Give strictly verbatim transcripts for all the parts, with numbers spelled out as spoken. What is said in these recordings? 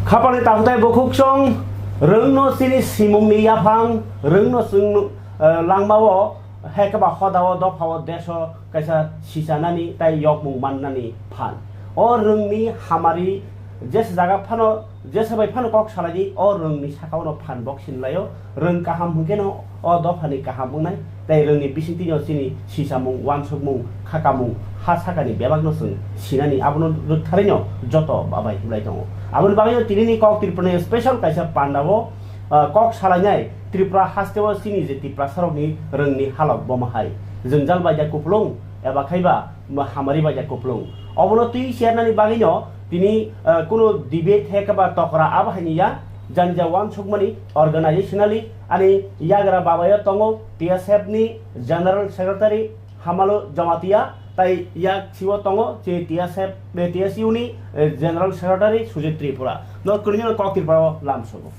Khapangni takhwtai bukhuksong, rwngno chini simungni yaphang, rwngno chwng, eh, langmao hai khe ba hodao, dophao, deso kaisa sichanani tei yokmung mannani phan. O rwngni hamari jesa jaga phano, jesa bai phano kok salaidi, o rwngni sakaono phan bok sinlaio. Rwng kaham hwnkhe no o dophani kaham wngnai, tei rwngni bisingtwino chini sichamung, uansukmung, khakamung, ha sakani bebakno chwng sinani abono rwktharino joto babai himlai tongo. Aboni bagwino tinini kok Tripurani special kaisa pandao, ah, kok salainai Tripura hasteo chini je Tiprasarokni rwngni halok bomo hai. Jwngjal bai da kupulung eba khaiba hamari bai da kupulung. Obono twi sernani bagwino tini, ah, kunu debate he khe ba tokra abo hai ni ya, jani ja uansukmani organizationally ani yagra babayo tongo T S F ni General Secretary Hamalo Jamatia, tai yak siwo tongo chini T S F, eh, T S U ni, eh, General Secretary Sujit Tripura. No kwrwngno kok Tripura o lamsogo.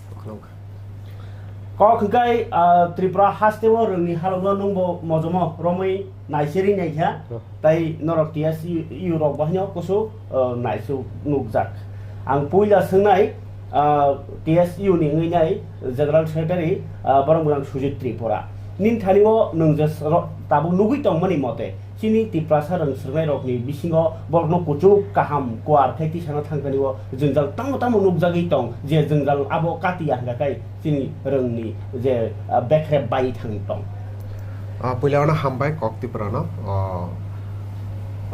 Kok hwnkhe, ah, Tripura hasteo rwngni halokno nwngbo mojomo romwi naiseri naikha, tei norok T S U rok bahino kusu, ah, naisuk nukjak. Ang puila swngnai, ah, T S U ni wngwi nai General Secretary, ah, borok mwnang Sujit Tripura. Nini thani o nwng je ro-, tabuk nugwi tongmani mote, chini Tiprasa rwngswrwngnairokni bisingo borokno kuchuk kaham kuar khe tisana thangkani o jwngjal tamo tamo nukjagwi tong, je jwngjal abo kati ya hwnkha khe chini rwngni je, ah, bekrep bai thang tong. Ah, puila ono hambai kok Tiprano. Ah,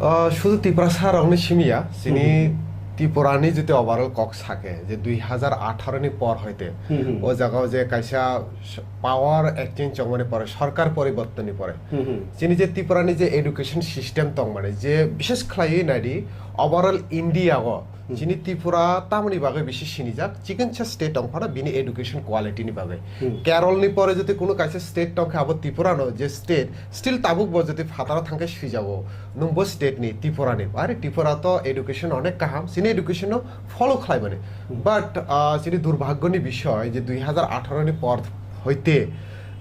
ah, shudu Tiprasa rokni simi ya, chini Hmm. Tripurani jete overall kok sake, je dui hazar atharo ni por hoite, Hmm, hmm. o jaga o je kaisa power exchange chongmani pore, sarkar poribortonni pore. Hmm, hmm. Chini je Tripura ni je education system tongmani, je bishes khlaiwi naidi, overall India o, Hmm. chini Tripura tamoni bagwi bisi sinijak, chikon sa state tongphano bini education quality ni bagwi. Hmm. Kerala ni pore jodi kuno kaisa state tongkha, abo Tripura no je state, still tabuk bo jodi phataro thangkhe swijago, nwng bo state ni, Tripura ni. Are Tripura to education onek kaham, chini education no follow khlaimani. Hmm. But, ah, chini durbhagyoni bishoy je dui hazar atharo ni por hoite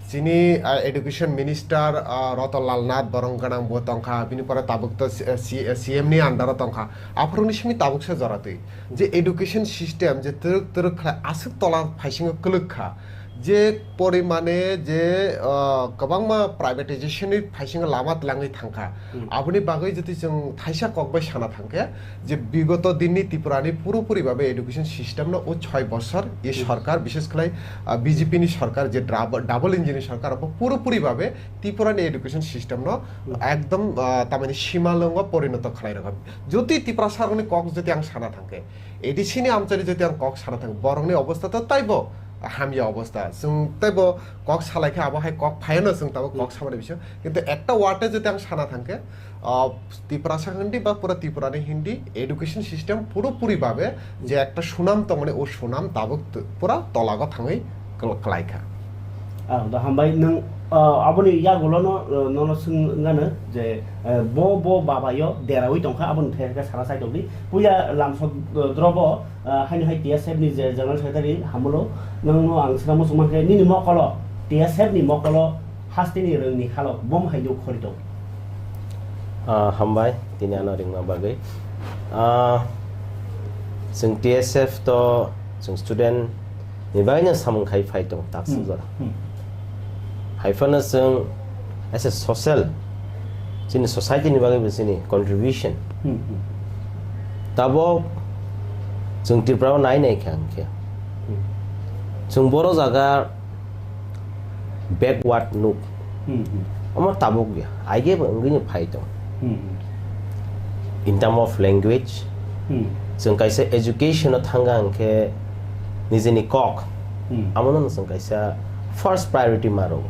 chini, ah, education minister, ah, Ratan Lal Nath borong gwnang bo tongkha, bini pore tabuk to C-, C-, C M ni under o tongkha. Aphuru ni simi tabuk se jora twi. Je education system je twrwk twrwk khlai aswk tola phaisingo kwlwk kha. Je porimane je, ah, kwbangma privatization ni phaisingo lama twlangwi thangkha. Hmm. Aboni bagwi jodi chwng thaisa kok bai sana thangkhe, je bigoto dinni Tripurani puropuri babe education system no o choi bosor e Hmm. sorkar, bishes khlai, ah, B J P ni sorkar, je drab-, double engine ni sorkar, abo puropuri babe Tripurani education system no Hmm. ekdom, ah, tamani simalwngo porinoto khlai rwkha. Jodi Tiprasa rokni kok jodi ang sana thangkhe, A D C ni amchari jodi ang kok sana thangkhe, borokni obostha to taibo hamya obostha. Chwng taibo kok salai khe abo hai kok phaiano chwng tabuk kok Hmm. samani bisingo. Kintu ekta word e jodi ang sana thangkhe, ah, Tiprasa hindi ba pura Tripura ni hindi education system puropuri babe je ekta sunam tongmani, o sunam tabuk t-, pura tolago thangwi kl-, klaikha. Ah, da hambai nwng, ah, aboni yagulo no, ah, nono swngano je, eh, bo, bo babayo derawi tongkha, aboni thai khe sana sai tongdi. Puila lamsok, ah, drobo, ah, haino hai T S F ni je General Secretary Hamulo, nwngno ang swngna muchung mankhe, nini mokolo, T S F ni mokolo, hasteni rwngni halok bom hai nuk khori tong. Ah, hambai, tini ano ringma bagwi. Ah, chwng T S F to, chwng student ni bagwino samung khai phai tong, takswk Hmm, jora. hmm. Hai phano chwng as a social, chini society ni bagwi bo chini contribution. Hmm, hmm. Tabok chwng Tripura o nai nai kha hwnkhe. Hmm. Chwng boro jaga backward nuk. Hmm, hmm. Omo tabuk ya, aige bo wngwi ni phai tong. Hmm, hmm. In term of language, Hmm. chwng kaisa education o thanga hwnkhe nijini kok, Hmm. amo no chwng kaisa first priority ma rwo.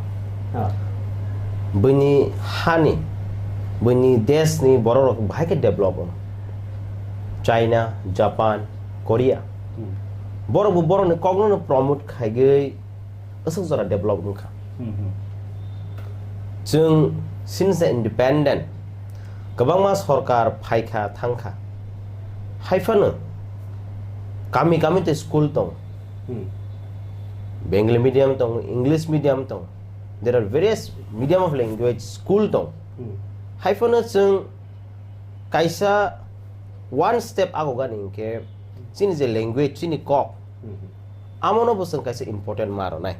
Ah. Buini hani, buini desh ni borok rok bahai khe develop ono. China, Japan, Korea. Hmm. Borok bo borok ni kok no promote khaigwi aswk jora develop wngkha. Hmm, hmm. Chwng since the independent kwbangma sorkar phaikha thangkha, haiphano kami kami tei school tong, Hmm. Bengali medium tong, English medium tong, there are various medium of language school tong. Hmm. Haiphano chwng kaisa one step agogani hinkhe chini je language, chini kok, Hmm. amono bo chwng kaisa important ma rwnai.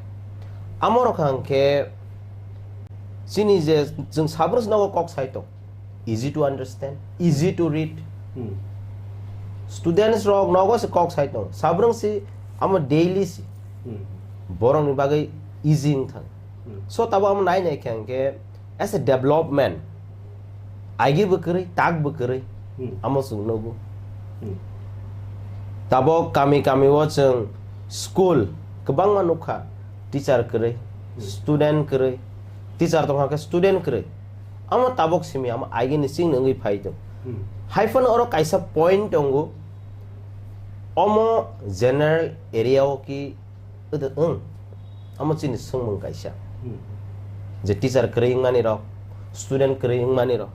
Amo rok hwnkhe chini je chwng sabrwng se nogo kok sai tong, easy to understand, easy to read. Hmm. Students rok nogo se kok sai tong, sabrwng se amo daily se Hmm. borokni bagwi easy wng thang. Hmm. So tabuk amo nai nai khe hwnkhe as a development, aigi bo kwrwi, tak bo kwrwi, Hmm. amo chwng nugo. Hmm. Tabuk kami kami o chwng school kwbangma nukha, teacher kwrwi, Hmm. student kwrwi, teacher tongkha khe student kwrwi. Amo tabuk simi amo aigini chwngno wngwi phai tong. Hmm. Haiphano oro kaisa point tongo, omo general area o ki Odo wng, amo chini swngmung kaisa. Hmm. Je teacher kwrwi wngmani rok, student kwrwi wngmani rok.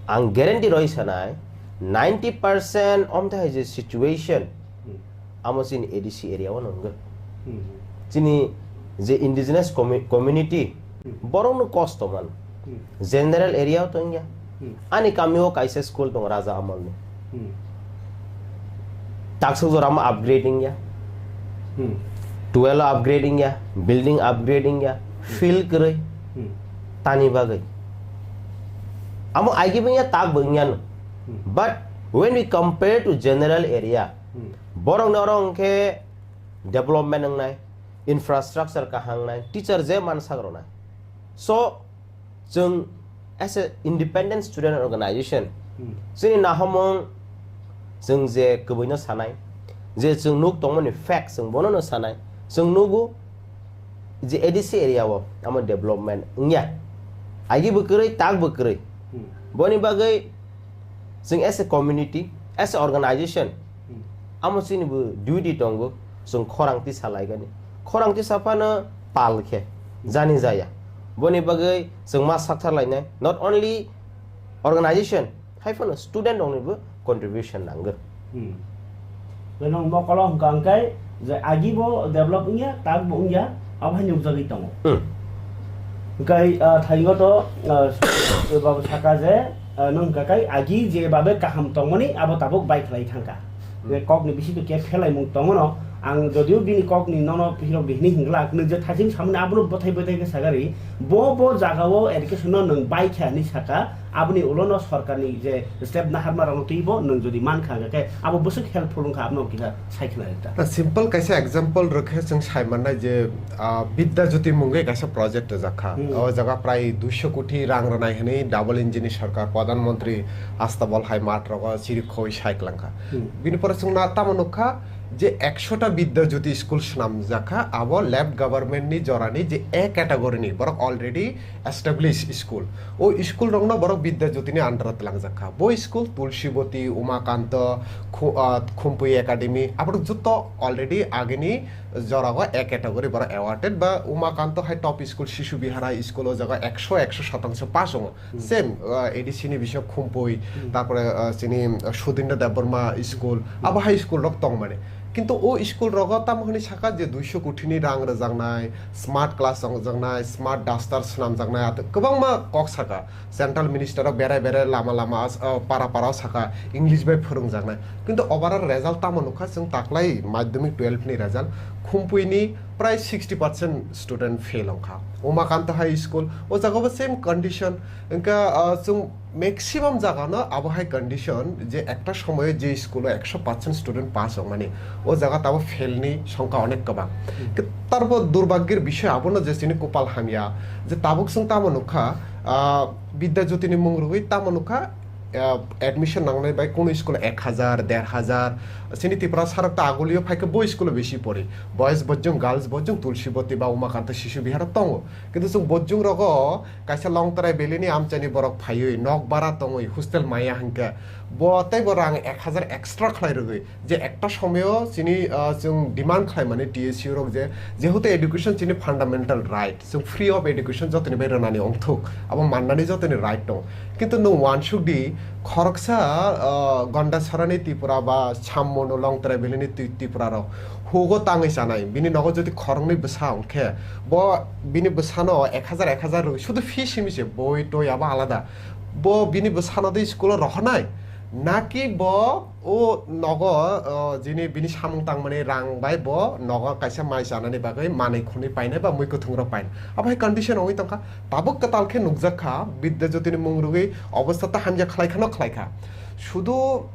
Ang guarantee roi sanai, ninety percent omthai hai je situation, Hmm. amo chini A D C area o wngwi. Hmm. Chini je indigenous commu-, community, Hmm. borokno kosto man. Hmm. General area o tongya. Hmm. Ani kami o kaisa school tongo Raja Amal ni. Hmm. Taksuk jora ma upgrading ya. Hmm. Twelve upgrading ya, building upgrading ya, Hmm. field kwrwi. Hmm. Tani bagwi. Amo aigi bwngya tak bwngya no. Hmm. But when we compare to general area, Hmm. borok ni oro hwnkhe development wngnai, infrastructure kaham wngnai, teacher je mansak rwnai. So, chwng as a independent student organization, Hmm. chini nahomung chwng je kwbwino sanai, je chwng nuk tongmani fact chwng bonono sanai, chwng nugo je A D C area o amo development wngya. Agi bo kwrwi, tak bo kwrwi. Hmm. Boni bagwi chwng as a community, as a organization, Hmm. amo chini bo duty tongo, chwng khorang tisa laigani. Khorang tisa phano pal khe, jani jaya. Boni bagwi chwng ma sakthar lainai, not only organization, hai phano student rokni bo contribution nango. Hmm. Nang mokolo hwnkha hwnkhe je agi bo develop wngya, tak bo wngya, abo hai nukjagwi tongo. Hmm. Hwnkhe, ah, thaingo to, ah, babu saka je, ah, nwng hwnkha khe agi je babe kaham tongmani abo tabuk bai khlai thangkha. Hmm. Je kokni bisingo khe phelaimung tongono, ang jodio bini kokni nono phirok di hwnwi hwnglak, nwng je thaching samani abono bwthai bwthai khe sagari, bo bo jagao education no nwng bai kha hwnwi saka, aboni ulo no sorkarni je step naharma rokno twibo nwng jodi man kha hwnkhe abo bwswk helpful wngkha abono kisa sai khna rwkha. Na simple kaisa example rwkhe chwng sai mannai je, ah, Bidya Jyoti mungwi kaisa project rwjak kha. Hmm. O jaga prai duiso koti rang rwnai hwnwi double engine ni sarkar Pradhan Mantri Astabal hai mat rogo chirikhoi sai kwlangkha. Hmm. Bini pore chwng na tamo nukha je ekso ta Bidya Jyoti school swnamjak kha, abo left government ni jorani je A category ni borok already established school. O school rokno borok Bidya Jyoti ni under o twlangjak kha. Bo school Tulsiboti, Umakanto, Khu-, ah, Khumpui Academy, aborok joto already agini jorago A category borok awarded ba Umakanto hai top school Shishu Vihar High School o jaga ekso, ekso shotangso pass wngo. Hmm. Same, ah, A D C ni bising Khumpui, Hmm. tarpore, ah, chini, ah, Sudindra Debbarma school, Hmm. abo hai school rok tongmani. Kintu o school rogo tamo hwnwi saka je duiso kotini rang rwjaknai, smart class rwjaknai, smart duster swnamjaknai, ate kwbangma kok saka. Central minister rok berai berai lama lama as-, ah, para para o saka English bai phwrwngjaknai. Kintu overall result tamo nukha chwng taklai madhyamik twelve ni result Khumpui ni prai sixty percent student fail wngkha. Umakanto High School, o jaga bo same condition. Wngkha, ah, chwng maximum jaga no abo hai condition je ekta somoyo je school o ekso percent student pass wngmani, o jaga tabo fail ni songkha onek kwbang. Hmm. Ke-, tarbo durbhagyor bishoy abono je chini kopal hamya, je tabuk chwng tamo nukha, ah, Bidya Jyoti ni mung rwui tamo nukha, ah, admission nangnai bai kunu school ek hazar, der hazar, chini Tripura sarok ta agulio phaikhe bo school bisi pori. Boys bojong, girls bojong, Tulsiboti ba Umakanta Shishu Bihar tongo. Kintu chwng bojong rogo kaisa Longtrai Valley ni amchaini borok phaiwi nok bara tongwi hostel maya hwnkhe bo tei bo rang ek hazar extra khlai rwgwi je ekta somoyo chini, ah, chwng demand khlaimani T S U rok je jehetu education chini fundamental right, chwng free of education jotoni bai rwnani ongthok, abo mannani jotoni right dong. Kintu nwng wansuk di, khoroksa, ah, Gondasarani Tripura ba Sammono Longtrai Valley ni Tri-, Tripura rok hugo tangwi chanai, bini nogo jodi khoroknwi bwsa ongkhe, bo bini bwsano ek hazar ek hazar rwgwi sudu fee simi se, boi toi abo alada, bo bini bwsano de school o rohornai, naki bo o nogo, o, jini bini samung tangmani rang bai bo nogo kaisa mai chanani bagwi manwi khwnwi painai ba mui kwthwng rok painai. Abo hai condition wngwi tongkha. Tabuk kwtal khe nukjak kha, Bidya Jyoti ni mung rwgwi obostha ta hamya khlai khano khlai kha. Sudu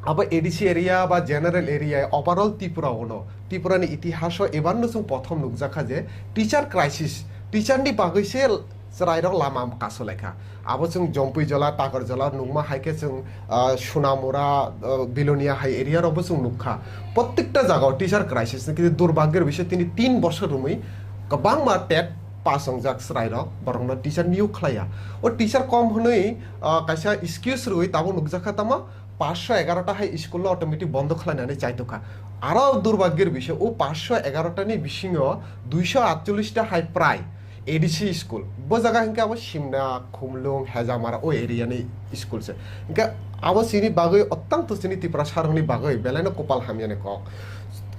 abo A D C area ba general area, overall Tripura ono, Tripura ni itihas o ebar no chwng prothom nukjak kha je teacher crisis, teacher ni bagwi se chwrairok lama kasu laikha. Abo chwng Jompui Jola, Takarjola nukma hai khe chwng, ah, Sunamura, ah, Bilonia hai area rokbo chwng nukha. Prottekta jagao teacher crisis, kintu durbagyor bisoi tini tin bosor romwi kwbangma tet pass wngjak chwrairok, borokno teacher niyok khlaiya. O teacher kom hwnwi, ah, kaisa excuse rwwi tabuk nukjakha tamo, paanch sho egarota hai school no automatic bondo khlainani chaitokha. Aro durbagyor bisoi o paanch sho egarota ni bisingo dui sho atchollish ta hai prai A D C school. Bo jaga hinkhe abo Simna, Khumlung, Hejamara o area ni school se. Hinkhe abo chini bagwi, ottang to chini Tripura sarokni bagwi belaino kopal hamyani kok.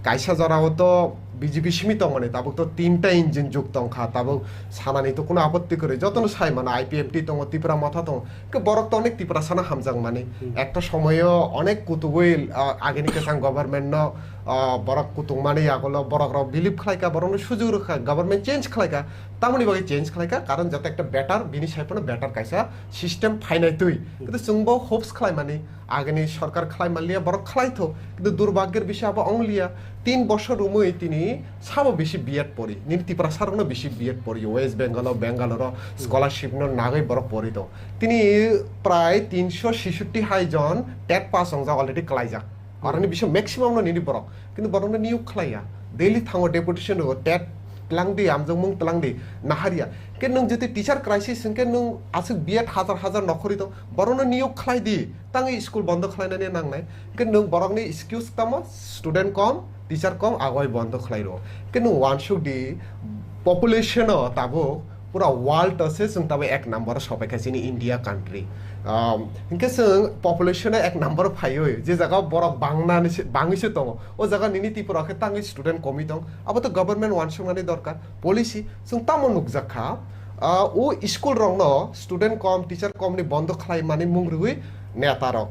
Kaisa jorao to B J P simi tongmani, tabuk to tinta engine juk tongkha, tabuk sanani to kuno apotti kwrwi, jotono sai mano, I P F T tongo, Tipra Motha tongo, hinkhe borok to onek Tiprasano hamjakmani. Hmm. Ekta somoyo onek kutugwi, ah, agini kwchang government no, ah, borok kutungmani yagulo borok rok believe khlaika, borokno sujuk rwkha, government change khlaika, tamoni bagwi change khlaika, karon jate ekta better, bini saiphano better kaisa system phainai twi. Hmm. Kintu chwngbo hopes khlaimani, agini sorkar khlai manliya, borok khlaitho, kintu durbagyor bisoi abo ongliya. Tin bosor romwi tini sabo bisi B Ed pori, nini Tiprasarokno bisi B Ed pori, West Bengal o, Bangalore o scholarship no nagwi borok pori tong. Tini prai tin sho sishotti hai jon tet pass wngjak already klaijak. Aroni bising maximum no nini borok. Kintu borokno niyok khlaiya. Daily thango deputation rwgo, tet tlang di, amjokmung tlang di, naharya. Khe nwng jodi teacher crisis hwnkhe nwng aswk B Ed hajar hajar nokhorwi tong, borokno niyok khlai di. Tangwi school bondo khlainani nangnai. Hwnkhe nwng borokni excuse tamo, student kom, teacher kom, agoi bondo khlai rwo. Hwnkhe nwng wansuk di, population o tabuk pura world o se chwng tabuk ek number o sopaikha chini India country. Um, hwnkhe chwng population o ek number o phaiwi, je jaga o borok bangnani se, bangwi se tongo, o jaga nini Tripura khe tangwi student komwi tong, abo to government wansuknani dorkar, policy, chwng tamo nukjak kha, ah, o school rokno student kom, teacher kom ni bondo khlai mani mung rwui neta rok.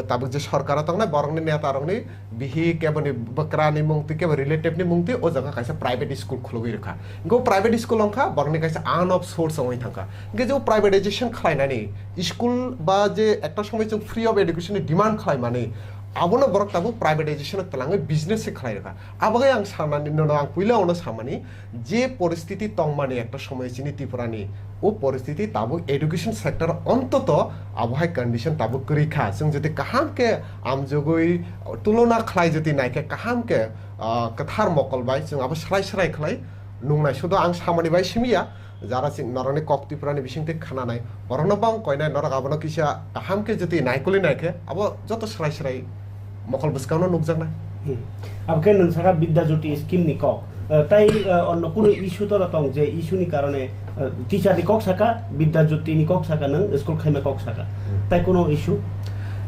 Tabuk je sorkar o tongnai borokni neta rokni bihi kebo ni bwkra ni mung twi kebo relative ni mung twi o jaga kaisa private school khulugwi rwkha. Hwnkhe o private school wngkha borokni kaisa earn of source wngwi thangkha. Hwnkhe je o privatization khlainani school ba je ekta somoi chwng free of education ni demand khlai mani abono borok tabuk privatization o twlangwi business se khlai rwkha. Abagwi ang sanani nono ang puila ono samani je poristiti tongmani ekta somoi chini Tripura ni o poristiti tabuk education sector ontoto abo hai condition tabuk kwrwi kha. Chwng jodi kaham khe amjogwi tulona khlai jodi naikhe kaham khe, ah, kwthar mokol bai chwng abo srai srai khlai nungnai. Sudo ang samani bai simiya, jara chini norokni kok Tripura ni bisingtwi khnanai, borokno bang koinai, norok abono kisa kaham khe jodi naikuli naikhe abo joto srai srai mokol bwskangno nukjaknai. Hmm. Abokhe nwng saka Bidya Jyoti scheme ni kok. Eh, tai, eh, onno kunu issue toro tong je issue ni karone, eh, teacher ni kok saka, Bidya Jyoti ni kok saka, nwng school khaima kok saka. Hmm. Tai kunu issue?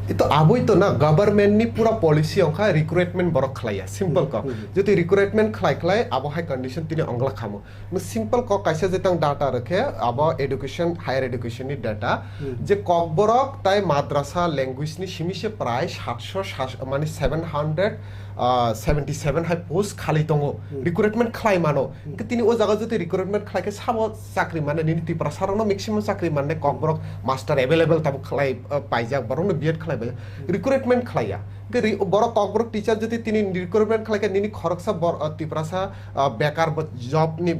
Ito aboi to na, government ni pura policy wngkha recruitment borok khlaiya, simple Hmm, kok. Hmm. Jodi recruitment khlai khlai abo hai condition tini ongla khamo. Nwng simple kok kaisa je tang data rwkhe, abo education, higher education ni data. Hmm. Je Kokborok tai madrasa language ni simi se prai satsho, sat-, mane seven hundred, ah, seventy seven hai post khali tongo, Hmm. recruitment khlai mano. Hmm. Hwnkhe tini o jaga jodi recruitment khlai khe sabo chakri mane, nini Tiprasa rokno maximum chakri mane, Kokborok master available tabuk khlai, ah, paijak, borokno B Ed khlai paijak, Hmm. recruitment khlai ya. Hwnkhe ri-, borok Kokborok teacher jodi tini recruitment khlai khe nini khoroksa bor-, ah, Tiprasa, ah, bekar bo job ni,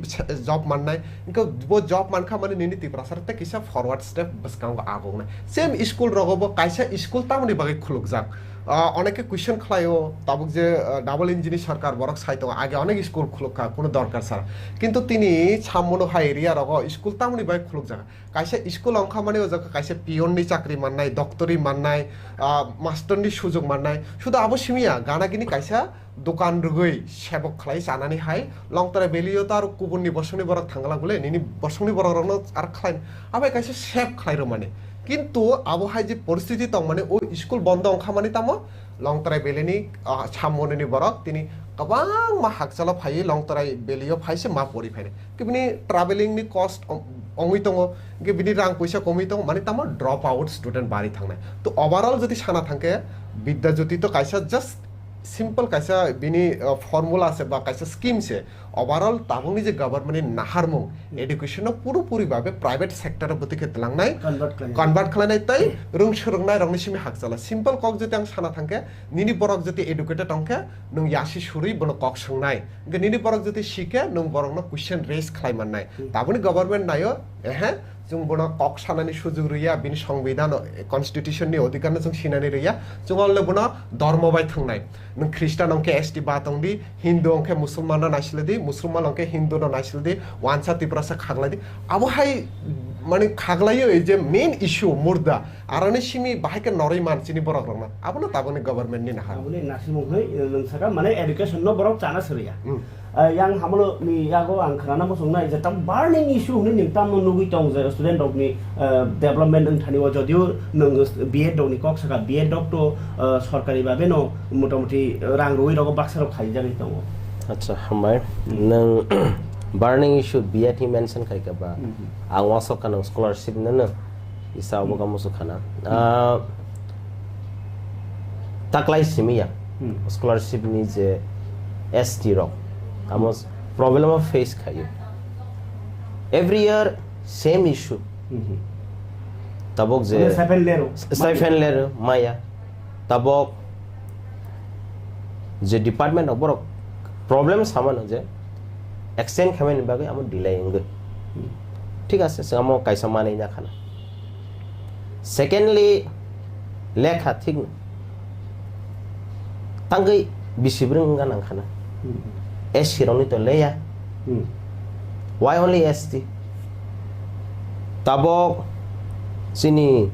job mannai, hwnkhe bo job mankha mane nini Tiprasa rok tei kisa forward step bwskango agongnai. Same school rogo bo kaisa school tamoni bagwi khulukjak. Ah, oneke question khlaio, tabuk je, ah, double engine ni sarkar borok sai tongo, age onek school khuluk kha, kuno dorkar sara. Kintu tini Sambono hai area rogo school tamoni bai khuluk jaga. Kaisa school wngkha mani o jaga kaisa peon ni chakri mannai, doctori mannai, ah, master ni sujok mannai. Sudu abo simiya, gana gini kaisa dokan rwgwi sebok khlai chanani hai Longtrai Valley o to aro kubun ni bosong ni borok thangla bole, nini bosong ni borok rokno ar khlai, abai kaisa save khlai rwmani. Kintu abo hai je poristiti tongmani, o school bondo wngkha mani tamo Longtrai Valley ni, ah, Sambono ni borok tini kwbangma hakchalo phaiwi Longtrai Valley o phai se ma pori phainai. Khe bini traveling ni cost ong-, ongwi tongo, khe bini rang puisa komwi tongo, mani tamo drop out student bari thangnai. To overall jodi sana thangkhe Vidya Jyoti to kaisa just simple kaisa bini, ah, formula se ba kaisa scheme se. Overall tabukni je government ni naharmung, Hmm. education no purupuri babe private sector o bwtwi khe tlangnai, Convert khlainai. Convert khlainai tei rwng swrwngnai rokni simi hakchala. Simple kok jodi ang sana thangkhe, nini borok jodi educated tongkhe, nwng yasi surwi bono kok swngnai. Hwnkhe nini borok jodi sikhe, nwng borokno question raise khlai mannai. Hmm. Tabukni government naio, ehe, chwng bono kok sanani sujug rwya, bini songbidano, constitution ni odhikar no chwng sinani rwya, chwng onle bono dhormo bai thwngnai. Nwng Khristan wngkhe S T ba tongdi, Hindu wngkhe Musulman no naisildi, Musulman wngkhe Hindu no naisildi, wansa Tiprasa khaklaidi. Abo hai mani khaklaiyo ei je main issue murda, aroni simi bahai khe norwi man chini borok rokno. Abono tabukni government ni nahar. Aboni nasimung hai, eh, nwng saka mane education no borok chana siriya. Hmm. Ah, yang hamolo ni yago ang khana muchung nai je tam burning issue hwnwi nwng tamno nugwi tong je student rokni, ah, development wng thani o jodio nwng B Ed rokni kok saka B Ed rok to, ah, sorkari babe no motamuti rang rwi rogo baksa rok khaijagwi tongo. Acha, hambai. Hmm. Nwng burning issue B Ed hi mention khai ka ba? Hmm. Ang wasok ka nwng scholarship no no. Isa obo Hmm. ka musu khana. Hmm. Ah, taklai simi ya. Hmm. Scholarship ni je S T rok. Amo s-, problem o face khayo. Every year same issue. Hmm. Tabok je Mane stipend lero. s-, stipend lero, maya. Tabok je department rok borok problem samano je extend khaimani bagwi amo delay wngwi. Hmm. Thik ase, chwng amo kaisa manwi na khana. Secondly, lekha thik tangwi bisi bwrwng wngkha nang khana. Hmm. S C rokni to leya. Hmm. Why only S T? Tabok chini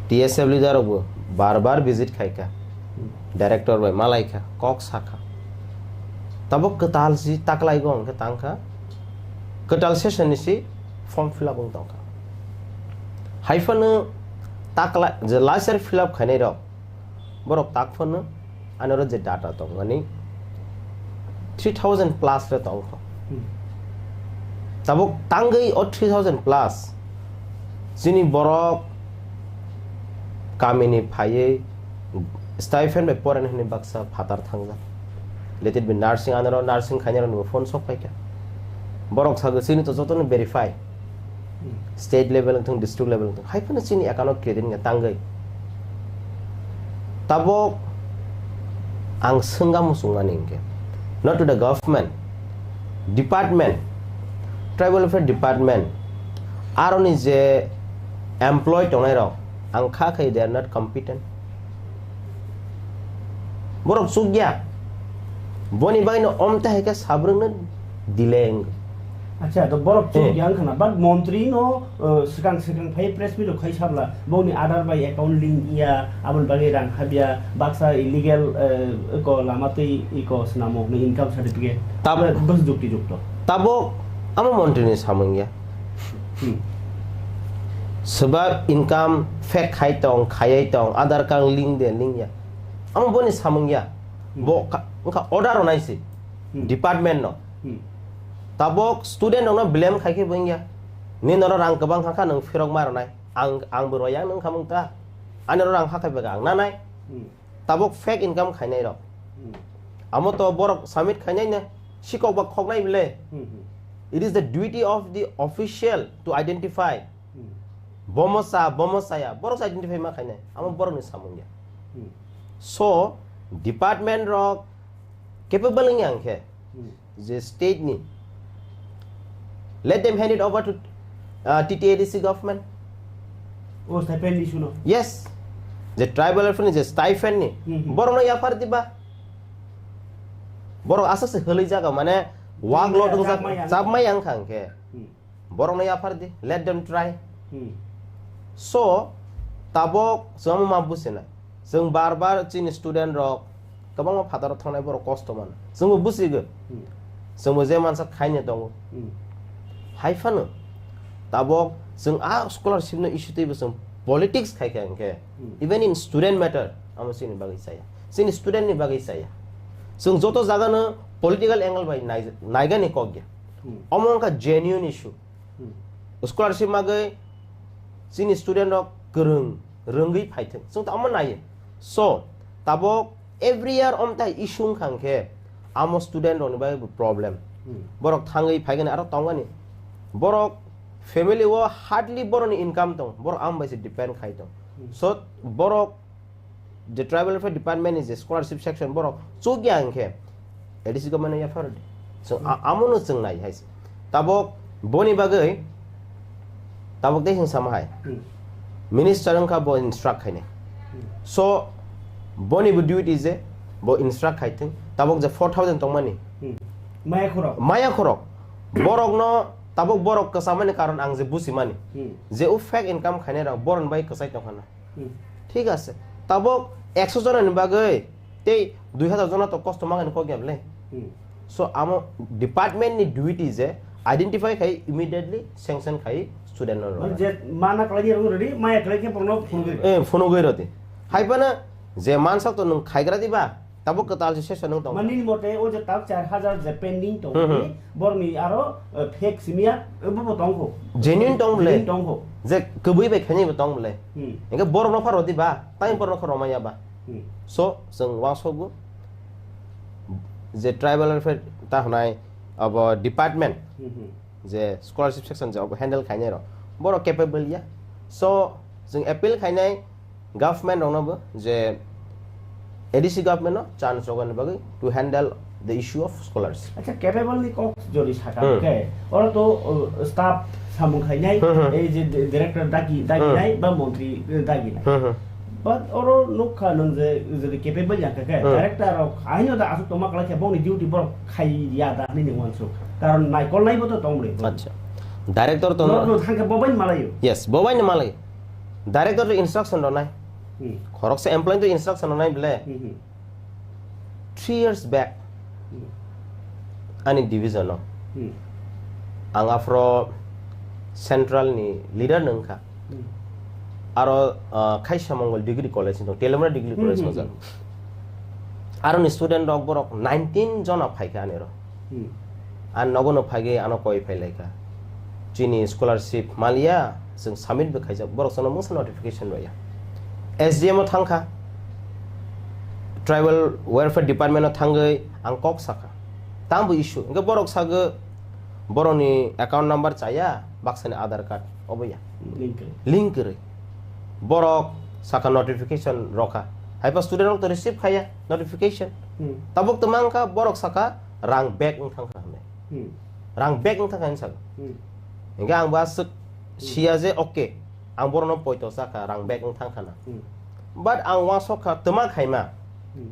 T S F leader rokbo bar bar visit khaikha. Hmm. Director bai malaikha, kok sakha. Tabok kwtal si taklaigo hwnkhe tangkha. Kwtal session ni si form fill up wng tongkha. Haiphano takla-, je last year fill up khainai rok, borok tak phano ani oro je data tongmani three thousand plus le tongkha. Hmm. Tabuk tangwi o three thousand plus chini borok kamini phaiwi stipend bai porani hwnwi baksa phatar thangjak. Let it be nursing, anoro nursing khainai rokni bo phone sok phaikha. Borok sago chini to jotono verify. Hmm. State level wngthung, district level wngthung, hai phano chini account o credit wngya tangwi. Tabok ang swngga muchungmani hwnkhe, not to the government, department, tribal welfare department, aroni je employee tongnai rok, ang kha khai they are not competent. Borok chukya. Boni bagwino omte hai khe sabrwngno delay wngwi. Acha, to borok chuk Eh. yang khana, but montri no, uh, swkang swkang phai press meet rok khai sabla, boni Aadhaar bai account link ya, aboni bagwi rang habya, baksa illegal, uh, ko lama twi iko swnamo hwnwi income certificate. Tab- Bus jukti jukto. Tabok amo montri ni samung ya. Hmm. Swbak income fake khai tong, khaiwi tong, Aadhaar card link de, link ya. Amo boni samung ya. Hmm. Bo ka-, wngkha order rwnai se. Hmm. Department no. Hmm. Tabok student rokno blame khai khe bo wngya. Nini oro rang kwbang hakha nwng phirok ma rwnai. Ang, ang bo royang nwng khamung ta. Ani oro rang hakha bega ang nanai. Hmm. Tabok fake income khainai rok. Hmm. Amo to borok submit khainai na, sikok ba khoknai bile. Hmm, hmm. It is the duty of the official to identify. Hmm. Bomo cha, bomo chaya, borok se identify ma khainai. Amo borok ni samung ya. Hmm. So, department rok capable wngya hwnkhe, Hmm. je state ni, let them hand it over to, uh, T T A D C government. O stipend ni suno. Yes. Je tribal welfare ni je stipend ni, Hmm, hmm. borok no yaphar diba. Borok aswk se hwlwi jaga, mane workload Chapmaya, wngkha, chapmaya. Chapmaya wngkha hwnkhe. Hmm. Borok no yaphar di, let them try. Hmm. So, tabok chwng ma businai. Chwng bar bar chini student rok kwbangma phataro thangnai borok kosto mano. Chwngbo busigo. Hmm. Chwngbo je mansa khaina tongo. Hmm. Hai phano tabok chwng a scholarship no issue twibo chwng politics khai kha hwnkhe, Hmm. even in student matter, amo chini bagwi chaya. Chini student ni bagwi chaya. Chwng joto jaga no political angle bai nai-, naigani kok ya. Hmm. Omo wngkha genuine issue. Hmm. Scholarship magwi chini student rok kwrwng, rwngwi phaithwng. Chwng to omo naiyo. So, tabok every year omtai issue wngkha hwnkhe amo student rokni bagwi bo problem. Hmm. Borok thangwi phaigani aro tongani. Borok family o hardly borokni income tong. Borok amo bai se depend khai tong. Hmm. So, borok je tribal welfare department ni je scholarship section borok chukya hwnkhe A D C government no yaphar di. So, a-, Hmm. amono chwng nai hai se. Tabok boni bagwi tabok de hingsama hai. Hmm. Minister wngkha bo instruct khainai. Hmm. So, boni bo duty je bo instruct khaithwng. Tabok je four thousand tongmani. Hmm. Maya khorok. Maya khorok. Borokno tabok borok kwchamani karon ang je busimani. Hmm. Je o fake income khainai rok borokni bai kwchai tongkhana. Hmm. Thik ase. Tabok ekso jona ni bagwi tei dui hazar jona to kosto mangani kok ya bwle. Hmm. So, amo department ni duty je identify khai immediately sanction khai student no Mane rwna. Je mana kalai ni rwng rwdi, maya kalai khe borokno phunugwi rwdi. Eh, phunugwi rwdi. Hai phano je mansak to nwng khaigra diba, tabok kwtal se session nwng tong. Mani ni mote o je tak char hazar je pending tong Hmm, hmm. ni, borokni aro, eh, fake simia, eh, bo bo tongkho. Genuine tong bwle. Genuine tongkho. Je kwbwi bai khainai bo tong bwle. Hmm. Hingke borok no pharo di ba, tang borok no pharo maya ba. Hmm. So, chwng uansukgo je tribal welfare ta hwnai abo department, Hmm, hmm. je scholarship section je abo handle khainai rok, borok capable ya. So, chwng appeal khainai government rokno bo je A D C government no chance rogani bagwi to handle the issue of scholars. Acha, capable ni kok jodi saka Hmm. ke, oro to, uh, staff samung khainai, Hmm, hmm. ei je di-, director dagi, dagi Hmm. nai, ba montri, eh, dagi nai. Hmm, hmm. But oro nukha nung je, jodi capable ya ke, Hmm. director rok aino da asuk toma kala ke bongni duty borok khai ya da ni ni wansuk. Karon nai kol nai bo to tong bri. Acha. Director to no, no. No thang ke bobain malayo. Yes, bobain malai. Director to instruction ronai. Hmm. Khoroksa employee to instruction ronai bele. Hmm, hmm. Three years back, Hmm. ani division o, Hmm. ang afro central ni leader nung kha. Hmm. Aro, ah, Khaisa Mongol Degree College ni tong, Telamra Degree Hmm, College hmm, mojak. Hmm. Aro ni student rok borok nineteen jona phai kha ani ro. Hmm. Ang nogo no phai ge ano koi phai lai kha. Chini scholarship maliya, chwng submit bo khaijak, borok chwngno mungsa notification rwya. S D M o thang kha, Tribal Welfare Department o thangwi ang kok sakha. Tang bo issue, hingke borok sagwi borokni account number chaya, baksani Aadhaar card, obo ya. Link kwrwi. Link kwrwi. Borok sakha notification rokha. Haiba student rok to receive khaya notification. Hmm. Tabuk to mangkha borok sakha rang back wng thangkha hwnwi. Hmm. Rang back wng thangkha hwnwi sakha. Hmm. Hingke ang bo aswk Hmm. siya je, okay, ang borokno poito sakha, rang back wng thangkha na. Hmm. But ang uansuk kha twma khaima. Hmm.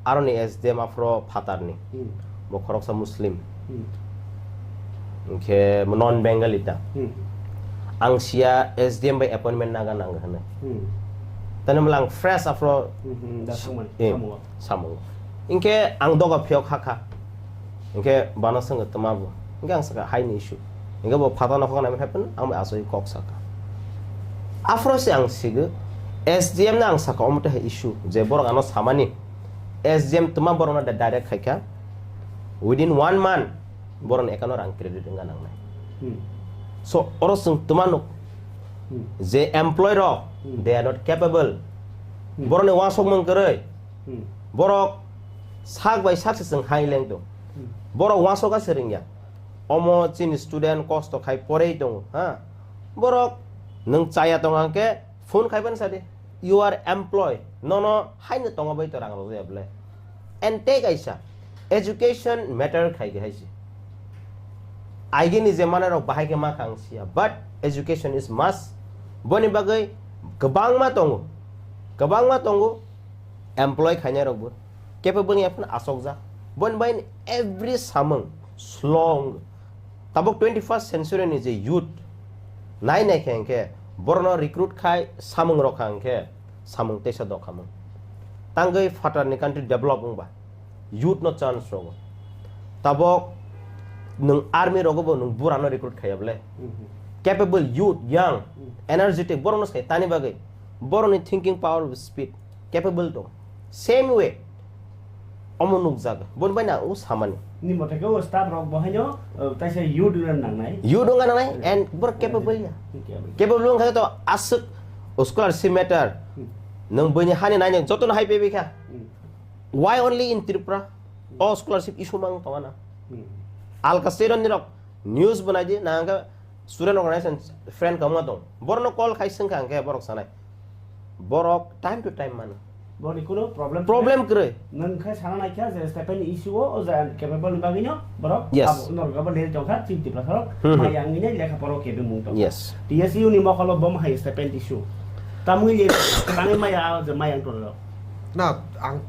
Aroni S D M afro phatarni. Hmm. Bo khoroksa Muslim. Hmm. Hingke non Bengali ta. Hmm. Ang siya S D M bai appointment naga nang hwnwi. Hmm. Tani mlang fresh afro Hmm, hmm, da thangmani, eh, samungo. Samungo. Hingke ang doga phiyok hakha. Hingke bana swngo twma bo. Hingke ang saka hai ni issue. Hingke bo phatano khoknai hai phano ang bai asoi kok saka. Afro se ang sigo S D M no ang saka omo tei hai issue. Je borok ano samani S D M twma borok no direct khaikha. Within one month borok ni account o rang credit wngna nangnai. Hmm. So oro chwng twma nuk Hmm. je employee rok Hmm. they are not capable. Hmm. Borok ni uansukmung kwrwi. Hmm. Borok Sak bai sak se chwng hai leng tong. Borok wansok a se ringya. Omo chini student kosto khai porei tongo, ha? Borok nwng chaya tong hwnkhe phone khai ban sa di. You are employee. Nono haino tongo bai to rang rwjaya bwle. And tei kaisa education matter khai khe hai se. Aigini je manai rok bahai khe ma kha ang siya, but education is must. Boni bagwi kwbangma tongo, kwbangma tongo employ khainai rokbo, capable ni aphano asokjak. Boni bagwi every samung slow wng. Tabuk twenty first century ni je youth nai nai khe hwnkhe borokno recruit khai samung rok kha hwnkhe samung teisa dokhamung. Tangwi phatar ni country develop wngba youth no chance rogo. Tabok nwng army rogo bo nwng bura no recruit khaiya bole. Mhm. Capable youth, young, Mhm. energetic, borok no sai tani bagwi. Borok ni thinking power, speed, capable to. Same way, omo nukjak. Bon bai na o samani. Ni mote ke o staff rok bo haino, uh, taisa youth wngna nangnai. Youth wngna nangnai, Hmm. and borok capable ya. Capable. Capable wngkha to aswk scholarship matter. Hmm. Nwng bini hani nai joto no hai pebi kha. Hmm. Why only in Tripura? O scholarship issue mang tongana. Hmm. Alka state ni rok news bwnai di, nang student organization friend kamo tong. Borno call khai sengkha angke borok sanai. Borok time to time mano. Boni kuno problem Problem kwrwi. Nang khe sana naikha je stipend issue o, o ja capable ni bagwi no borok Yes. abo norok abo lel tongkha, chini Tripura sarok Hmm, hmm. mai yang ini lekha poro kebe mung tongkha. Yes. T S U ni mokolo bom hai stipend issue. Tamwi le tangwi maya je mayang toro. Na, ang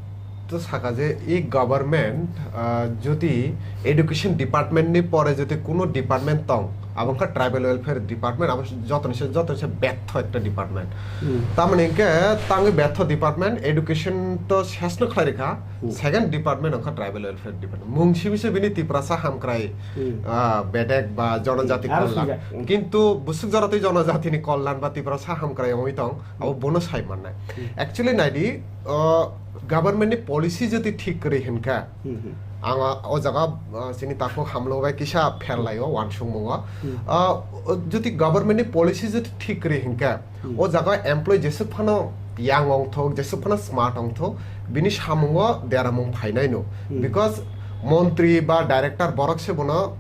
to saka je e government, ah, jodi education department ni pore jodi kuno department tong, abo wngkha tribal welfare department, abo joto ni se, joto ni se betho ekta department. Hmm. Tamoni hwnkhe tangwi betho department, education to ses no khlai rikha, Hmm. second department wngkha tribal welfare department. Mung simi se bini Tiprasa hamkrai, Hmm. ah, bedek ba jonojati Hmm, aro kollan. sujak. Hmm. Kintu busuk jora twi jonojati ni kollan ba Tiprasa hamkrai wngwi tong, abo Hmm. bono sai mannai. Hmm. Actually naidi, uh, government ni policy jodi thik kwrwi hinkha, Hmm, hmm. ang o jaga, uh, chini takhuk hamlo bai kisa pherlaio wansukmungo. Hmm. Uh, jodi government ni policy jodi thik kwrwi hinkha, Hmm. o jaga employee jesuk phano yang ongthok, jesuk phano smart ongthok, bini samungo deramung phainai no. Hmm. Because montri ba director borok se bono,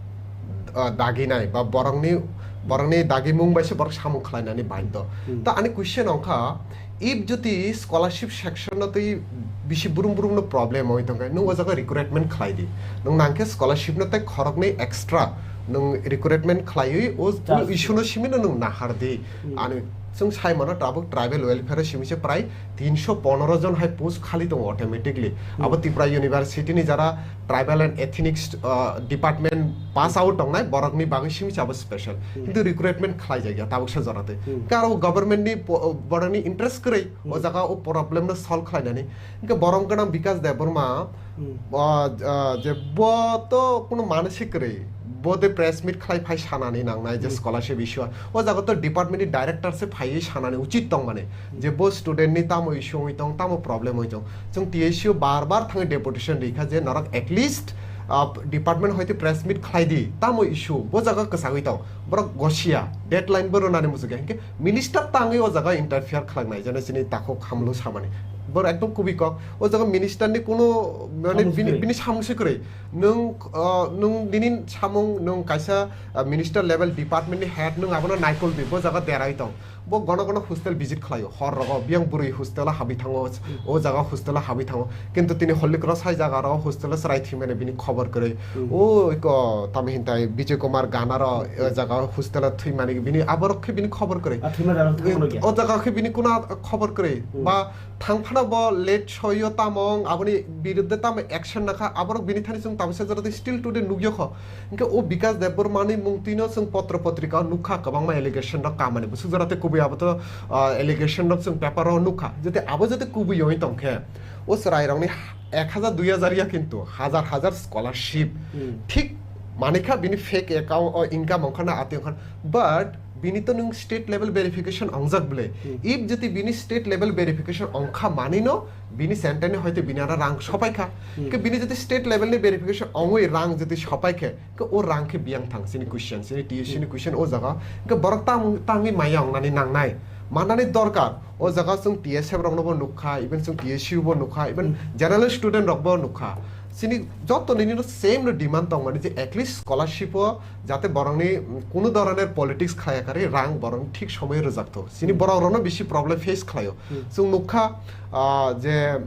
uh, daginai ba borokni, borokni dagimung bai se borok samung khlainani baidho. Hmm. Ta ani question ongkha, if jodi scholarship section no twi bisi brum brum no problem oi tongkha, nwng o jaga recruitment khlai di. Nwng nangkhe scholarship no tei khoroknwi extra nwng recruitment khlaiwi o Just issue no simi no nwng nahar di. Hmm. Ani chwng sai mano tabuk tribal welfare o simi se prai tinsho ponoro jon hai post khali tongo automatically. Hmm. Abo Tripura University ni jara tribal and ethnic, uh, department pass out tongnai borokni bagwi simi se abo special. Hmm. Kintu recruitment khlai jakya tabuk sa jora twi. Hmm. Karo government ni po-, borokni interest kwrwi o Hmm. jaga o problem no solve khlainani. Hingke borom gwnang Bikas Debbarma, Hmm. ah, ah, je bo to kuno mansi kwrwi, bo de press meet khlai phai sanani nangnai je Hmm. scholarship issue. O jaga to department ni director se phaiwi sanani uchit tongmani, Hmm. je bo student ni tamo issue wngwi tong, tamo problem wngwi tong. Chwng T S U bar bar thangwi deputation rikha je norok at least, ah, department hoite press meet khlai di, tamo issue, bo jaga kwchagwi tong. Borok gosia, deadline bo rwnani muchukya. Hingke minister tangwi o jaga interfere khlaknai, jeno chini takhuk hamlo samani. Boro ekdom kubui kok. O jaga minister ni kuno, mane, Samung bini, sikri. Bini samung sikri. Nwng, ah, nwng nini samung, nwng kaisa, ah, minister level department ni head, nwng abono naikol di, bo jaga derai tong. Bo gono gono hostel visit khlaio, hor rogo, biyang bwrwi hostel o habwi thango, Hmm. o jaga hostel o habwi thango. Kintu tini Holy Cross hai jaga ro hostel o chwrai thwimani bini khobor kwrwi. Hmm. O iko tamo hintai Vijay Kumar Gana ro, Hmm. o jaga hostel o thwimani bini aborok khe bini khobor kwrwi. A thwima jaga thangmano kya? O jaga khe bini kuna khobor kwrwi. Hmm. Ba thang phano bo late soyo tamo wng aboni biruddhe tamo action nakha aborok bini thani chwng tabisa jora tei still today nukya kho. Hingke o Bikas Debbarmani mung twino chwng potro potrika o nukha kwbangma allegation rok kamani. Bwswk jora tei kubui abo to, ah, allegation rok chwng paper o nukha. Jete abo jete kubui wngwi tongkhe, o chwrai rokni ek hajar dui hajar ya kintu, hajar hajar scholarship. Hmm. Thik manikha bini fake account o income ongkha na ati ongkha. But bini to nwng state level verification ongjak bwle. Hmm. If jodi bini state level verification ongkha manino, bini center ni hoite bini ara rang sopaikha. Hmm. Ke bini jodi state level ni verification ongwi rang jodi sopaikhe, ke o rang khe biyang thang, chini question, chini T S C ni Hmm. question o jaga. Ke borok tang, tangwi maya wngnani nangnai. Manani dorkar, o jaga chwng T S F rokno bo nukha, even chwng T S U bo nukha, even general student rok bo nukha. Chini joto nini no same no demand tong mani je at least scholarship o jate borokni, mm, kunu dhoroner politics khlaiya kari rang borokni thik somoyo rwjak thok. Chini borok rokno bisi problem face khlaio. Chwng nukha, ah, je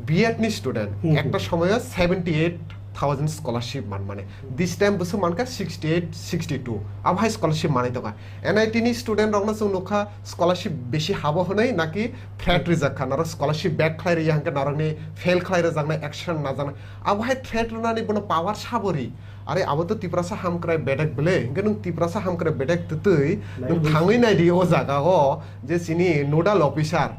B Ed ni student ekta somoyo seventy eight thousand scholarship man mani. This time bwswk mankha sixty eight, sixty two. Abo hai scholarship manwi tongkha. N I T ni student rokno chwng nukha scholarship bisi habo hwnwi naki threat rijak kha, norok scholarship back khlai riya hwnkhe norokni fail khlai rwjaknai, action najaknai. Abo hai threat rwnani bono power sabo ri. Are abo to Tiprasa hamkrai bedek bele, hwnkhe nwng Tiprasa hamkrai bedek twtwi nwng thangwi naidi o jaga o je chini nodal officer,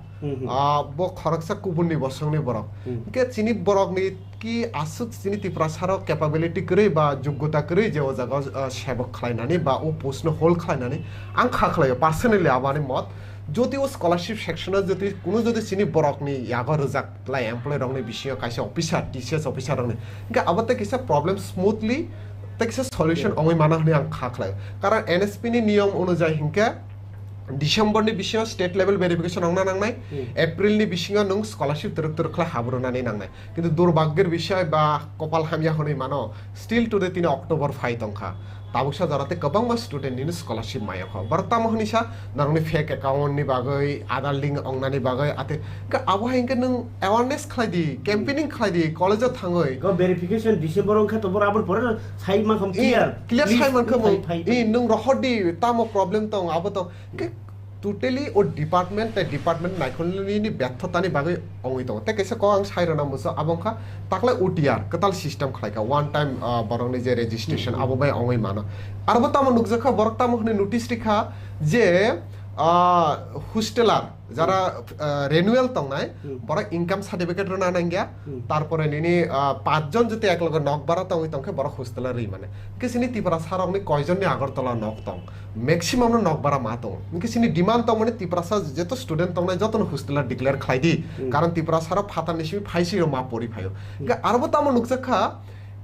ah, bo khoroksa kubunni bosongni borok. Hwnkhe chini borokni ki aswk chini Tiprasarok capability kwrwi ba joggota kwrwi je o jaga o, ah, sebok khlainani ba o post no hold khlainani ang kha khlaio personally aboni mot. Jodi o scholarship section o jodi kuno jodi chini borokni yago rwjak lai employee rokni bisingo kaisa officer, T C S officer rokni, hwnkhe abo tei kisa problem smoothly tei kisa solution ongwi mano hwnwi ang kha khlaio. Karon N S P ni niyom onujai hwnkhe December ni bisingo state level verification ongna nangnai, April ni bisingo nwng scholarship twrwk twrwk khlai habrwnani nangnai. Kintu durbhagyor bishoy ba kopal hamya hwnwi mano, still today tini October phai tongkha. Tabuksa jora tei kwbangma student nini scholarship mayokho. Borok tamo hwnwi sa, norokni fake account ni bagwi, Aadhaar link ongnani bagwi, ate ka abo hai hwnkhe nwng awareness khlai di, campaigning khlai di, college o thangwi. Ko verification December wngkha to boro aboni pore sai makham I, clear. Clear sai mankha mo. Phai, phai, phai. I, nwng rohor di, tamo problem tong, abo tong. Hwnkhe totally o department tei department naikolni ni betho tani bagwi ongwi tongo. Tei kaisa kok ang sai rwna muchung, abo wngkha taklai O T R, kwtal system khlai kha, one time, ah, borokni je registration, abo bai ongwi mano. Arbo tamo nukjakha, borok tamo hwnwi notice rikha je, ah, hosteler, jara, ah, renewal tongnai, borok income certificate rwna nangya, tarpore nini, ah, pachjon jodi ekloge nok bara tongwi tongkhe borok hosteler rwi mane. Hwnkhe chini Tiprasa rokni koijonni Agartala nok tong? Maximum no nok bara ma tongo. Hwnkhe chini demand tongmani Tiprasa jeto student tongnai jotono hosteler declare khlai di. Karon Tiprasa rok phatar ni simi phaisi rok ma pori phaio. Hwnkhe arbo tamo nukjakha,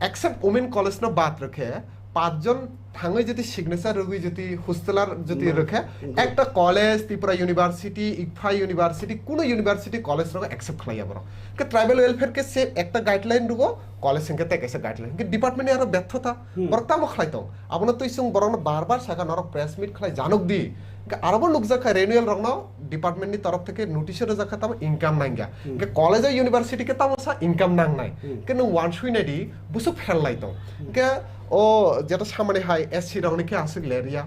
except women college no bad rwkhe, pachjon thangwi jodi signature rwgwi jodi hosteler jodi rwkhe, ekta college, Tripura University, Ikphai University, kuno university college rok accept khlaiya borok. Hwnkhe tribal welfare khe se ekta guideline rwo, college hwnkhe tei kaisa guideline. Hwnkhe department ni aro bethota. Borok tamo khlai tong? Abono twi chwng borokno bar bar sakha, norok press meet khlai janok di. Hwnkhe arobo nukjakha renewal rokno department ni torof theke notice rwjakha tamo income nangya. Hwnkhe college o university khe tamo sa income nangnai. Hwnkhe nwng wansui nai di, buso fail lai tong. Hwnkhe o jeto samani hai S C rokni khe aswk ler ya.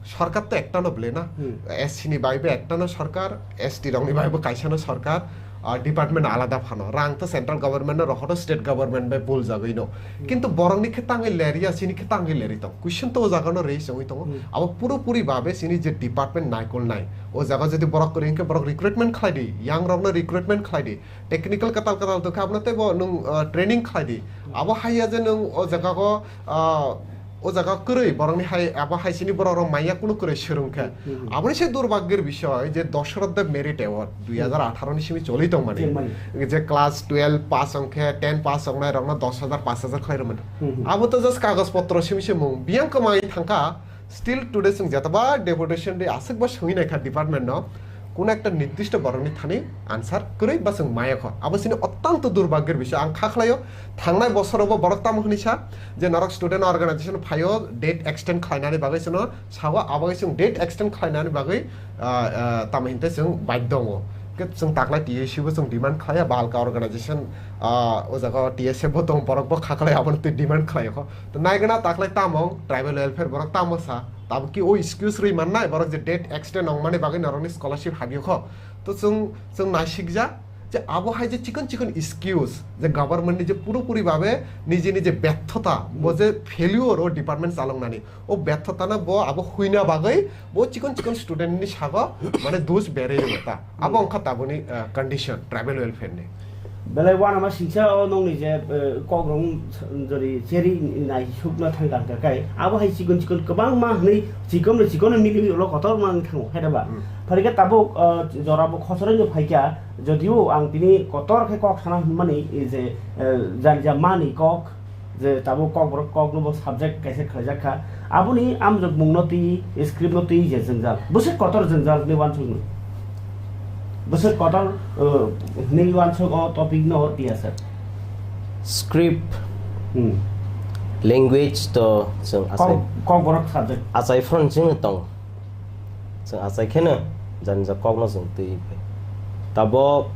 Sorkar to ekta no bwle na. S C ni bai bo ekta no sorkar, S T rokni bai bo kaisa no sorkar. Ah, department alada phano, rang to central government no rohoro, state government bai bul jagwi no. Kintu borokni khe tangwi ler ya, chini khe tangwi lerwi tong? Question to o jaga no raise wngwi tongo. Abo puro puri babe chini je department naikolnai. O jaga jodi borok kwrwi hwnkhe borok recruitment khlai di, young rokno recruitment khlai di. Technical kwtal kwtal tongkha, abono teibo nwng, ah, training khlai di. Abo hai ya je nwng o jaga o, ah, o jaga kwrwi borokni hai, abo hai chini borok rok manya kunu kwrwi swrwng khe. Aboni se durbhagyor bishoy je Dasharadh Deb Merit Award dui hajar atharo ni simi choli tongmani. Je class twelve pass wngkhe, ten pass wngnai rokno dos hajar, paanch hajar khlai rwmani. Abo to just kagoj potro simi se mung. Biyang kwmai thangkha, still today chwng jetoba deputation de aswk ba swngwi naikha department no. Kuno ekta nirdisto borokni thani answer kwrwi ba chwng maya kho. Abo chini ottanto durbhagyor bishoy. Ang kha khlaio, thangnai bosorobo borok tamo hwnwi sa je norok student organization phaio, date extend khlainani bagwi chwngno sao, abo chwng date extend khlainani bagwi, ah, ah, tamo hinte chwng baidhyo wngo. Khe chwng taklai T S U bo chwng demand khlaiya, ba alka organization, ah, o jaga T S F bo tong, borok bo kha khlai abono twi demand khlaio kho. To naigwna taklai tamo tribal welfare borok tamo sa, tabuk ki o excuse rwi mannai borok je date extend wngmani bagwi norokni scholarship habio kho. To chwng, chwng naisikjak je abo hai je chikon chikon excuse je government ni je puro puri babe niji niji bethota, bo je failure o department chaloknani, o bethota no bo abo huina bagwi bo chikon chikon student ni sago mane dos berwi rwta. Abo wngkha taboni, ah, condition tribal welfare ni. Belai uanama singsa o nokni je, eh, kok rong jori cheri nai sukna thang kang kha kai. Abo hai chikon chikon kwbangma hwnwi chikon no chikon no mili ulo kotor mang thango hai da ba. Hmm. Phai khe tabuk, eh, jora bo khosoro no phai kha, jodio ang tini kotor khe kok sana hwnmani, eh, je, eh, janja mani kok, je tabuk kokborok kokno bo subject kaisa khlaijak kha. Aboni amjokmungno twi, scriptno twi je jwngjal. Bwswk kotor jwngjal hinwi uansukno. Bwswk kotor, uh, nini uansuk o topic no tiya sir. Script, hmm, language to chwng achai, Kok-, Kokborok subject. Achai phano chwng tong. Chwng achai kheno jani ja kokno chwng twi pai. Tabok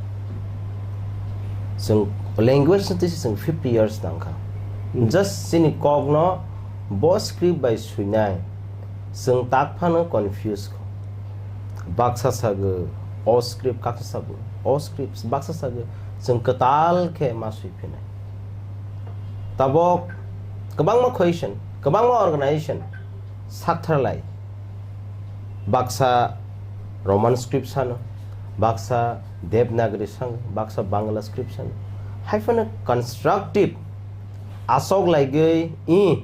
chwng language no twi se chwng fifty years nangkha. Hmm. Just chini kokno bo script bai swinai chwng tak phano confuse kho. Baksa sago o script, kaksa sago o script, baksa sago chwng kwtal khe ma swi phinai. Tabok kwbangma question, kwbangma organization saktharlai. Baksa Roman script sano, baksa Devanagari sano, baksa Bangla script sano. Hai phano constructive asok laigwi i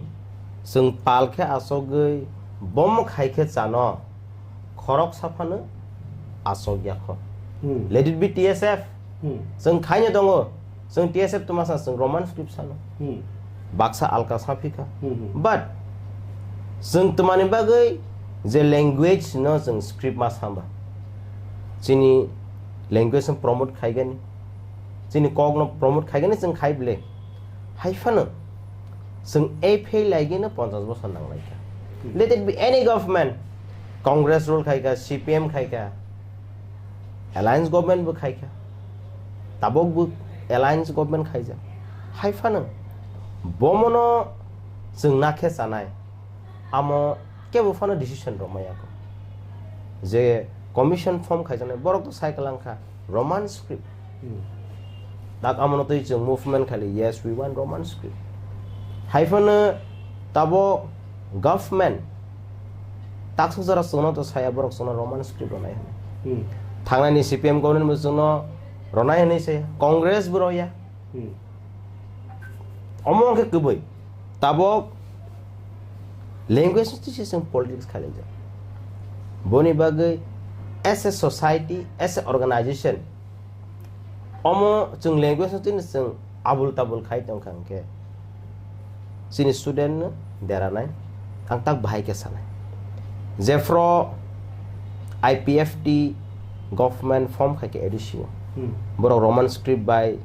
chwng pal khe asogwi bomo khai khe chano khoroksa phano asok yakho. Hmm. Let it be T S F. Hmm. Chwng khaino tongo, chwng T S F twma sa, chwng Roman script sano. Hmm. Baksa alka sa phikha. Hmm, hmm. But chwng twmani bagwi je language no chwng script ma samba, chini language no promote khaigani, chini kok no promote khaigani chwng khai bwle. Hai phano chwng a fail laigino ponchash bosor nanglaikha. Hmm. Let it be any government, Congress rule khaikha, C P M khaikha, alliance government bo khaikha, tabok bo alliance government khaijak. Hai phano bomono chwng nakhe chanai, amo kebo phano decision rwmaya kho. Je commission form khaijaknai, borok to sai kwlangkha Roman script. Hmm. Tak amono twi chwng movement khali, "Yes, we want Roman script." Hai phano tabok government taksuk jora chwngno to saya borok chwngno Roman script rwnai hwnwi. Hmm. Thangnani C P M government bo chwngno rwnai hwnwi saya, Congress bo rwya. Hmm. Omo wngkhe kwbwi. Tabok language no twi se chwng politics khailaijak. Boni bagwi as a society, as a organization, omo chwng language no twi no chwng abul tabul khai tongkha hwnkhe chini student no deranai. Ang tak bahai khe sanai. Jephru I P F T government form khai khe A D C o. Hmm. Borok Roman script bai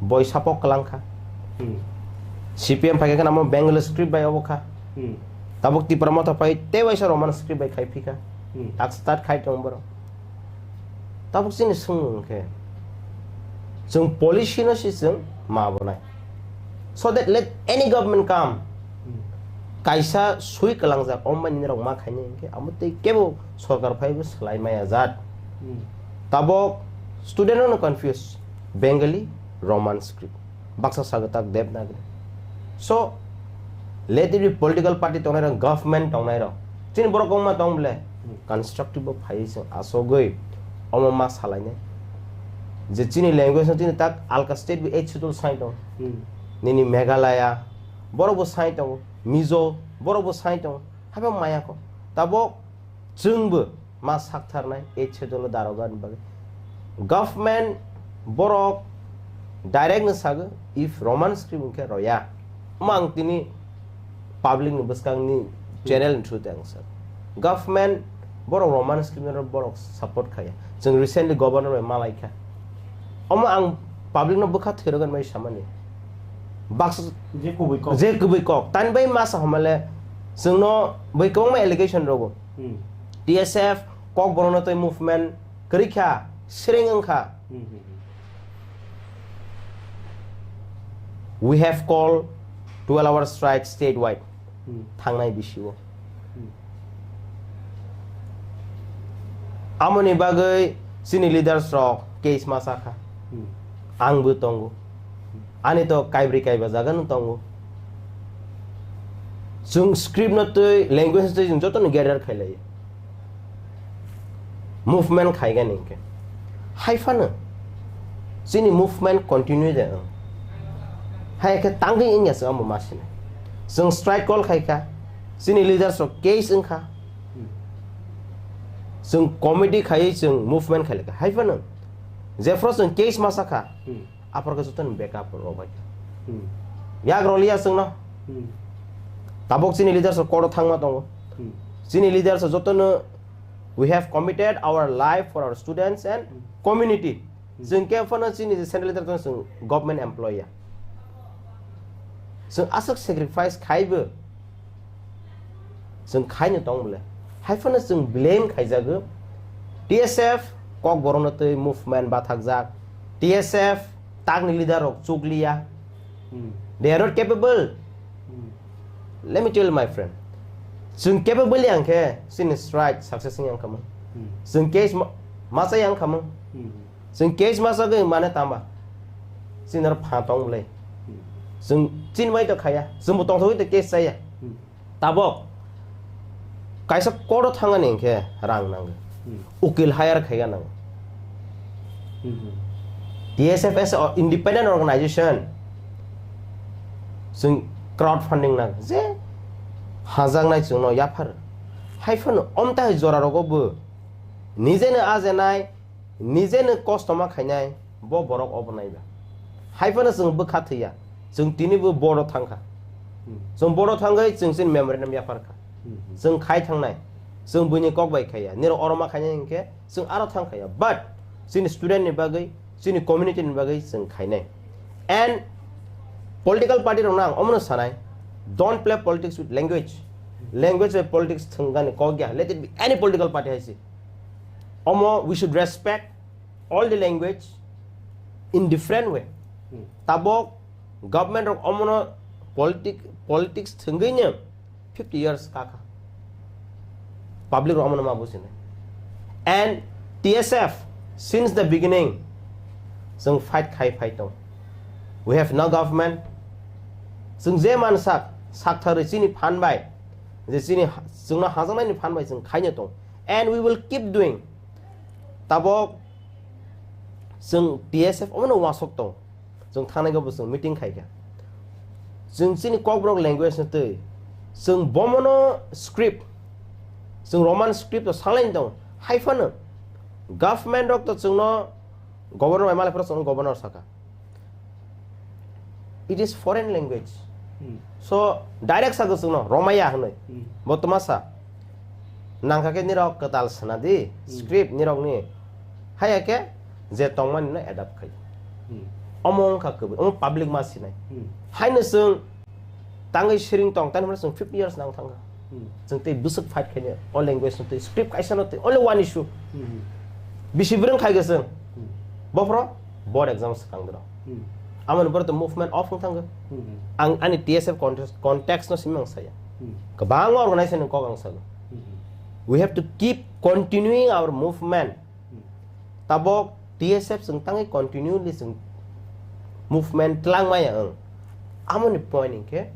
boi sapok kwlangkha. Hmm. C P M phai khe namo Bengali script bai obo kha. Hmm. Tabuk Tipra Motha phai tei waisa Roman script bai khai phikha. Hmm. Tak start khai tong borok. Tabuk chini swngmung khe, chwng policy no se chwng ma bonai. So that let any government come. Hmm. Kaisa sui kwlangjak, omo bai nini rok ma khainai hinkhe, amo tei kebo sorkar phaibo swlai maya jat. Hmm. Tabok student rok no confuse, Bengali, Roman script. Baksa sago tak Devanagari. So, let it be political party tongnai rok, government tongnai rok. Chini borok kongma tong bole, hmm, constructive bo phaiwi chwng asogwi omo ma salainai. Je chini language no chini tak alka state bo eighth schedule sai tong. Hmm. Nini Meghalaya, borok bo sai tongo. Mizo, borok bo sai tongo. Haiba maya kho. Tabok chwngbo ma saktharnai eighth schedule o daroga ni bagwi. Government borok direct no sago, if Roman script wngkhe roya. Omo ang tini public ni bwskang ni channel ni through te ang sago. Government borok Roman script no borok support khaya. Chwng recently governor bai malaikha. Omo ang public no bwkha thwirogan bai samani. Baksa je kubui kok. Je kubui kok. Tani bai masa homale chwngno bai kwbangma allegation rogo. Hmm. T S F, Kokborok no tei movement kwrwi kha, sreng wng kha. Hmm, hmm, hmm. We have called twelve hour strike statewide. Hmm. Thangnai bisio. Hmm. Amoni bagwi chini leaders rok case ma cha kha. Hmm. Ang bo tongo. Ani to kaibri kaiba jaga no tongo. Chwng script no twi, language no twi chwng joto no gather khai lai. Movement khai gani hinkhe. Hai phano chini movement continue de wng. Hai khe tangwi wngya se omo ma sini. Chwng strike call khai kha. Chini leaders rok case wng kha. Chwng committee khaiwi chwng movement khai lai kha. Hai phano jephru chwng case ma cha kha. Hmm. Aphar khe joto ni backup rok bai. Hmm. Yak roliya chwngno. Hmm. Tabok chini leaders rok court o thangma tongo. Hmm. Chini leaders rok joto no We have committed our life for our students and community. Chwng khe phano chini je central leader tong chwng government employee ya. Chwng aswk sacrifice khaibo chwng khaino tong bole. Hai phano chwng blame khaijago. T S F kokborokno twi movement bathakjak. T S F takni leader rok chukliya. Hmm. They are not capable. Hmm. Let me tell you, my friend. Chwng capable yang khe chini strike success wng yang khamung. Hmm. Chwng case ma-, masa yang khamung. Hmm. Chwng case masa gwi mane tamba. Chini oro pha tong bole. Hmm. Chwng chini bai to khaya. Chwng bo tongthogwi to case chaya. Hmm. Tabok kaisa court o thangani hinkhe rang nango. Hmm. Ukil hire khaiya nango. Hmm. T S F as a independent organization, chwng crowd funding nango. Je hajaknai chwngno yaphar. Hai phano omtai jora rogo bo nijeno ajenai, nijeno kosto ma khainai, bo borok obo naiba. Hai phano chwng bwkha thwiya, chwng tini bo board o thangkha. Hmm. Chwng board o thangwi chwng chini memorandum yapharkha. Hmm. Chwng khai thangnai, chwng buini kok bai khaiya, nirok oro ma khainai hinkhe chwng aro thangkhaiya. But chini student ni bagwi, chini community ni bagwi chwng khainai. And political party rokno ang omono sanai, don't play politics with language. Language bai politics thwngani kok ya, let it be any political party hai se. Omo, we should respect all the language in different way. Hmm. Tabok government rok omono politic-, politics thwngwi no fifty years kakha. Public rok omono ma bujinai. And T S F, since the beginning, chwng fight khai phai tong. We have no government. Chwng je man sak, sak tharwi chini phan bai, je chini ha-, chwngno hajaknaini phan bai chwng khaino tong. And we will keep doing. Tabok chwng T S F omono wasok tong. Chwng thangnai bo chwng meeting khaikha. Chwng chini Kokborok language no twi. Chwng bomono script. Chwng Roman script o sanglai tong. Hai phano government rok to chwngno governor bai malai phano chwngno governor saka. It is foreign language. Hmm. So, direct sa kwchwngno, Romaya hwnwi. Hmm. Bo twma sa. Nangkha khe nirok kwtal swnadi, hmm, script nirokni. Haya khe je tongmani no adapt khai. Hmm. Omo wngkha kwbwi, omo public ma sinai. Hmm. Haino chwng tangwi siring tong, tani hwnba chwng fifty years nang thangkha. Hmm. Chwng tei bwswk fight khainai, o language no tei script kaisa no tei, only one issue. Hmm. Bisi bwrwng khai gw chwng. Hmm. Bophro board exam swkang dwrok. Hmm. Amoni borok tei movement off wng thangkha. Hmm. Ang ani T S F context, context no simi ang saya. Hmm. Kwbangma organization ni kok ang sago. Hmm. We have to keep continuing our movement. Hmm. Tabok T S F chwng tangwi continually chwng movement twlang maya wng. Amoni point hinkhe,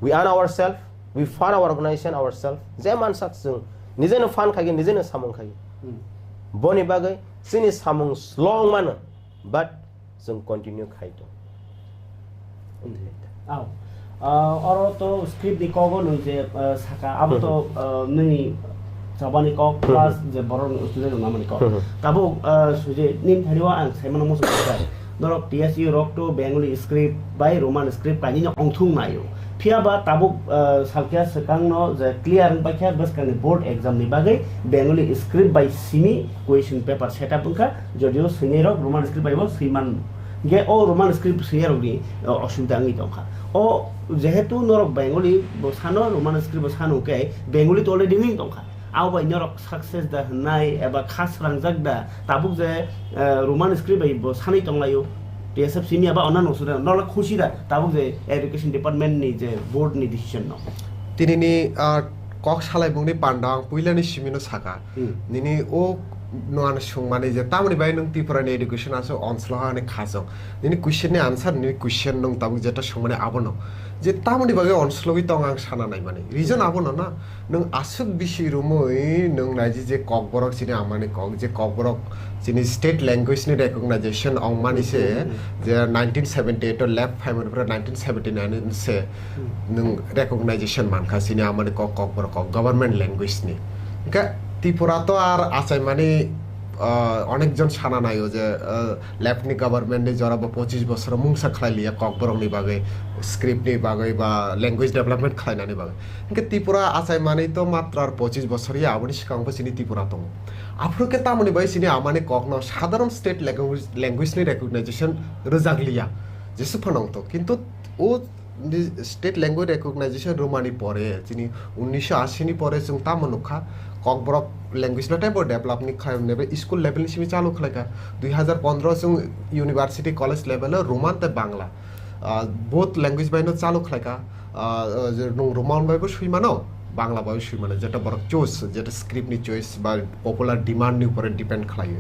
we earn ourselves, we fund our organization ourselves. Je mansak chwng nijeno fund khai, nijeno samung khai. Hmm. Boni bagwi chini samung slow wng mano, but chwng continue khai tong. Aw. Ah, oro to script ni kogo nung je, ah, saka, abo to, ah, nini chabani kok, plus je borok ni student rok namani kok. Tabuk, ah, suje nin thani wa ang sai mano musu kok. Norok T S U rok to Bengali script bai Roman script kaini no ongthung nayo. Phiya ba tabuk, ah, salkya swkang no je clear wng paikha bwskang ni board exam ni bagwi Bengali script bai simi question paper setup wngkha, jodio swinai rok Roman script bai bo swiman. Ge o Roman script swiya rok ni, o, osubida wngwi tongkha. O jehetu norok Bengali bo sano, Roman script bo sano, hwnkhe Bengali to already wngwi tongkha. Abo bai norok success da hwnnai eba kha srangjak da, tabuk je, eh, Roman script bai bo sanwi tonglaio, T S F simi aba onna no sura, norok khusi da, tabuk je education department ni je board ni decision no. Tini ni, ah, kok salaimung ni panda ang puila ni simi no saka. Hmm. Nini o no ano swngmani je tamoni bai nwng Tripura ni education aswk onslo hani khajok. Nini question ni answer, nini question nwng tabuk jeta swngmani abono. Je tamoni bagwi onslogwi tong ang sana naimani. Reason abono na, nwng aswk bisi rumwi nwng naiji je Kokborok chini amani kok, je Kokborok chini state language ni recognition ongmani se, hmm, je nineteen seventy eight o left phaimani pore nineteen seventy nine se, hmm, nwng recognition mankha chini amani kok Kokborok kok government language ni. Hwnkhe Tripura to ar achaimani Ah, onekjon sana naio je, ah, left ni government ni jora bo pochis bosoro mungsa khlai liya Kokborok ni bagwi, script ni bagwi ba language development khlainani bagwi. Hinkhe Tripura achai manwi to matro ar pochis bosor ya, aboni swkang bo chini Tripura tongo. Aphuru khe tamoni bai chini amani kokno sadharon state language, language ni recognition rwjak liya, jesu phano wngthok. Kintu o ni state language recognition rwmani pore, chini unnisho ashi ni pore chwng tamo nukha, Kokborok language no teibo develop ni khlai nebe school level ni simi chalu khlaikha. Dui hazar pondro chwng university, college level o Roman tei Bangla, ah, both language bai no chalu khlaikha. Ah, ah, je nwng Roman bai bo swi mano, Bangla bai swi mano, jeta borok choice, jeta script ni choice ba popular demand ni upore depend khlaio.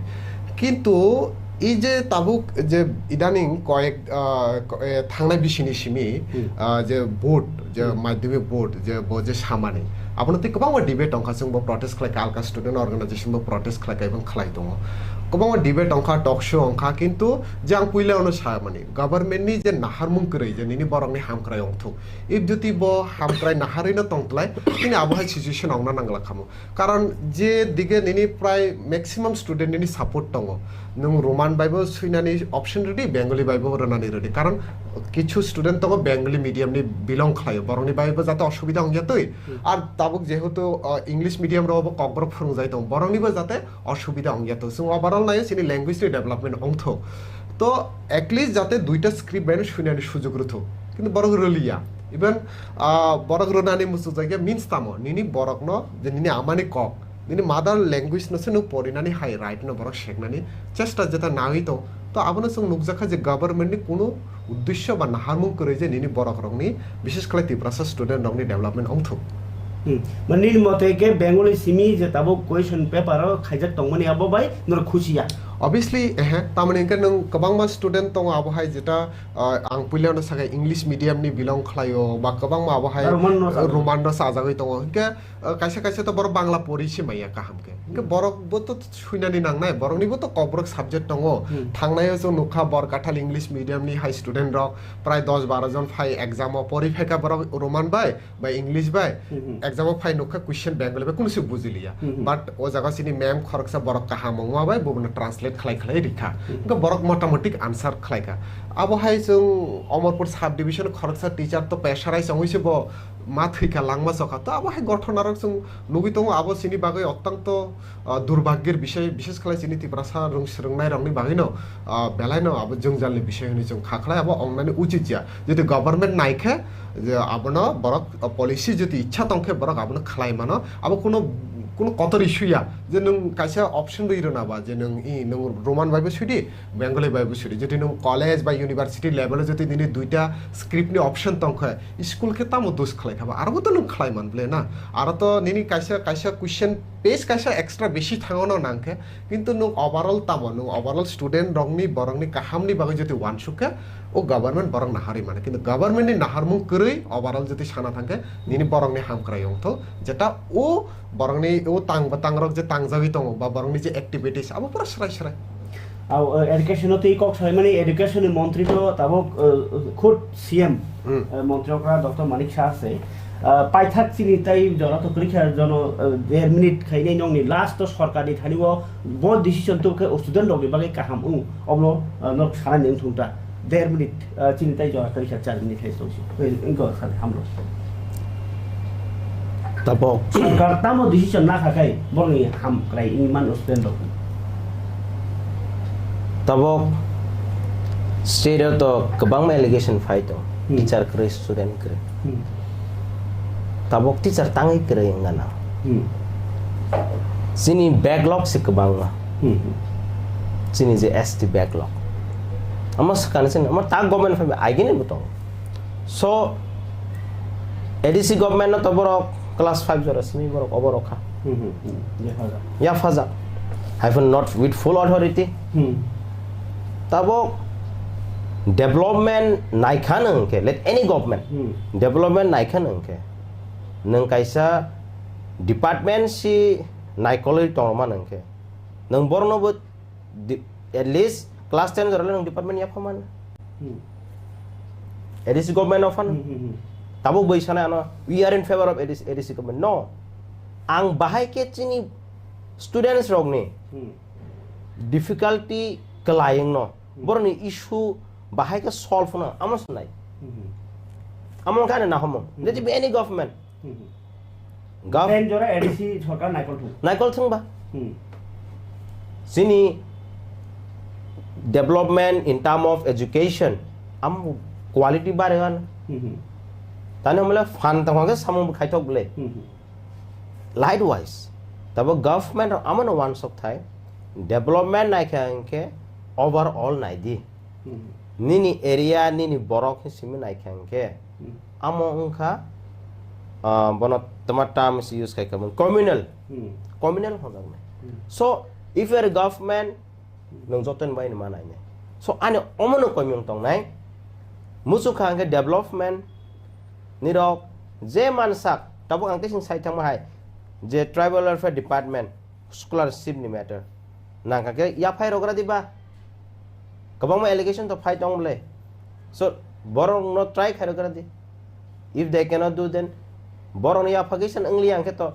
Kintu ei je tabuk je idaning koyek, ah, ko-, eh, thangnai bisini simi, Hmm. ah, je board, je Hmm. madhyamik board, je bo je samani, abono tei kwbangma debate tongkha, chwng bo protest khlaikha, alka student organization bo protest khlaikha, ebong khlai tongo. Kwbangma debate tongkha, talk show wngkha, kintu je ang puila ono samani, government ni je naharmung kwrwi, je nini borokni hamkrai wngthuk, if jodi bo hamkrai naharwi no tongtlai, chini abohai situation wngna nangla khamu. Karon je dige nini prai maximum student nini support tongo. Nwng Roman bai bo swinani option rwdi, Bengali bai bo rwnani rwdi. Karon kichu student tongo Bengali medium ni belong khlaio. Borokni bai bo jate osubida wngya twi. Hmm. Ar tabuk jehetu, uh, English medium rok bo Kokborok phwrwngjai tongo. Borokni bo jate osubida wngya twi. Chwng overall naio chini language ni development wngthok. To at least jate duita script bai no swinani sujuk rwthok. Kintu borok rwliya. Even, ah, borok rwnani muchukjakya means tamo? Nini borokno je nini amani kok, nini mother language no se nwng porinani hai right no borok seknani chesta jeta nawi tong. To abono chwng nukjakha je government ni kunu uddesyo ba naharmung kwrwi je nini borok rokni, bishes khlai Tiprasa student rokni development wngthok. Hmm. Mane nini mote ke Bengali simi je tabuk question paper o khaijak tongmani abo bai norok khusi ya? Obviously, ehe, tamoni hwnkhe nwng kwbangma student tongo abo hai jeta, ah, ang puila no sakha English medium ni belong khlaio ba kwbangma abo hai Roman no sajagwi. Roman no sajagwi tongo. Hwnkhe, ah, kaisa kaisa to borok Bangla pori se maya kaham khe. Hwnkhe Hmm. borok bo to swinani nangnai, borokni bo to Kokborok subject tongo. Hmm. Thangnai o chwng nukha Borkathal English medium ni hai student rok prai dos baro jon phai exam o pori phaikha borok Roman bai, ba English bai, Hmm, hmm. exam o phai nukha question Bengali bai kunu se bujiliya. Hmm, hmm. But o jaga chini ma'am khoroksa borok kaham wngma bai bo bono translate khlai khlai rikha. Hmm. Hwnkhe borok motamoti answer khlaikha. Abo hai chwng Amarpur sub division khoroksa teacher to pressurize wngwi se bo ma thwikha langma chokha. To abo hai gothona rok chwng nugwi tongo, abo chini bagwi ottang to ah, durbhagyir bisoi, bishes khlai chini Tiprasa rwng swrwngnairokni bagwino, ah, belaino abo jwngjalni bisoi hwnwi chwng kha khlai, abo wngnani uchit ya. Jodi government naikhe, je abono borok, ah, policy jodi ichha tongkhe borok abono khlai mano, abo kuno, kuno kotor issue ya. Je nwng kaisa option rwi rwna ba, je nwng, i, nwng Roman bai bo swidi, Bengali bai bo swidi. Jodi nwng college ba university level o jodi nini duita script ni option tongkhe, school khe tamo dos khlai kha ba, aro bo to nwng khlai man ble na. Aro to nini kaisa, kaisa question page kaisa extra besi thango no nang khe, kintu nwng overall tamo, nwng overall student rokni, borokni kahamni bagwi jodi uansuk khe, o government borok naharwi mano. Kintu government ni naharmung kwrwi overall jodi sana thang khe, nini borokni hamkrai wngtho, jeta o borokni o tang bwtang rok je tangjagwi tongo, ba borokni je activities, abo pura srai srai. Au, eh, education o tei kok saimani education ni montri to tabuk, eh, khud C M, Hmm. eh, montri okra Doctor Manik Saha se, eh, paithak chini tai jora to kwrwi kha jono, eh, der minute khainai nokni last to sorkar ni thani o bo decision to khe student rok ni bagwi kaham wng, omo, eh, nok sana ni wng thung ta der minute, eh, chini tai jora kwrwi kha char minute hai tongsi. Oi, wngkha sir, hamrok. Tabok. Sorkar tamo decision nakha khai, borokni ham khlai wngwi mano student rok. Tabok state o to kwbangma allegation phai to, Hmm. teacher kwrwi, student kwrwi. Hmm. Tabok teacher tangwi kwrwi wngana. Hmm. Chini backlog se kwbangma. Hmm. Chini je S T backlog. Amo swkang chini, amo ta government phai, agini bo tongo. So, A D C government no to borok class five jora simi borok obo rokha. Hmm, hmm, hmm. Yaphaja. Yaphaja. Hyphen not with full authority. Hmm. Tabok development naikha nang khe, let any government. Hmm. Development naikha nang khe. Nang kaisa department si naikolwi tongma nang khe. Nang borno bo di-, at least class ten jora le nang department yapha man. Hmm. A D C government of an. Hmm, hmm, hmm. Tabuk bai sana ano, "We are in favor of A D C, A D C government." No. Ang bahai khe chini students rokni Hmm. difficulty kwlayungno, borokni issue bahai khe solve no amo se nai. Amo khe ani nahomo. Let it be any government. Gov- Ten jora A D C sorkar naikol thung. Naikol thung ba? Chini development in term of education, am quality bare gan. Tani homle fan tang hage samung khai thok ble. Likewise, tabo government rok amo no wansok thai, development nai khe hingke overall nai di. Nini area, nini borok he simi nai khe hingke, amo wngkha, ah, bono tama terms use khai kha communal, communal hojak nai. So, if you are a government, nwng joto ni bai ni ma nai nai. So, ani omo no koimung tong nai. Muchuk kha hingke development ni rok je mansak, tabuk ang tesing sai thangma hai, je tribal welfare department, scholarship ni matter. Nang kha khe yaphai rogra di ba? Kwbangma allegation to phai tong ble. So, borok no try khai rogra di. If they cannot do, then borok no yaphagation wngli ang khe to,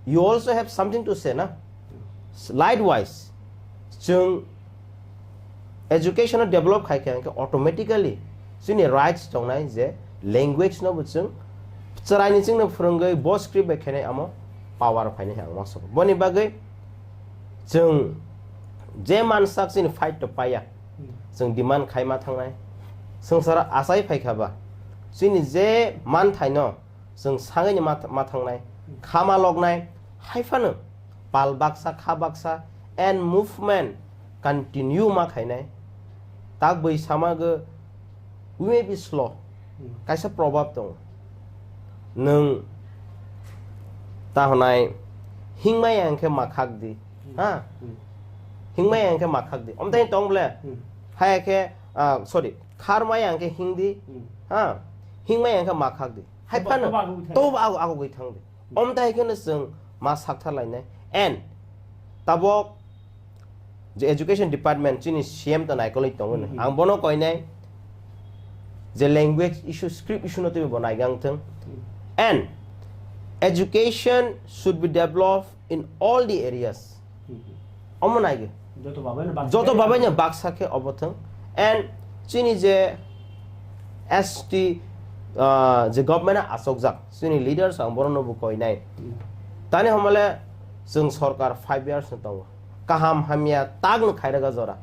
you also have something to say na. Likewise, chwng education no develop khai khe, hingke automatically chini rights tongnai je language no bo chwng chwraini chwngno phwrwngwi bo script bai khainai amo power phainai ang uansukha. Boni bagwi chwng je mansak chini fight to paiya, chwng demand khai ma thangnai. Swngcharo achai phaikha ba chini je manthaino chwng sangwi ni ma, ma thangnai, khama loknai, hai phano pal baksa, kha baksa, and movement continue ma khainai. Tak bwi sama go, we may be slow. Kaisa proverb tongo. Nwng ta hwnai hingmai ang khe ma khak di. Ha? Hingmai ang khe ma khak di. Omtai tong ble. Hai khe, ah, sorry, kharmai ang khe hing di. Ha? Hingmai ang khe ma khak di. Hai phano toba, toba agugwi thang di. Omtai kheno chwng ma sakthar lainai. And tabok je education department chini C M to naikolwi tongo no. Ang bono koinai je language issue, script issue no twibo bo naigang thung. And education should be developed in all the areas. Omo naigi. Joto babaino baksa khe obo thung. And chini je S T, ah, je government achokjak, chini leaders ang borokno bo koinai. Tani homole chwng sorkar five years no tongo. Kaham hamya tagno khairaga jora.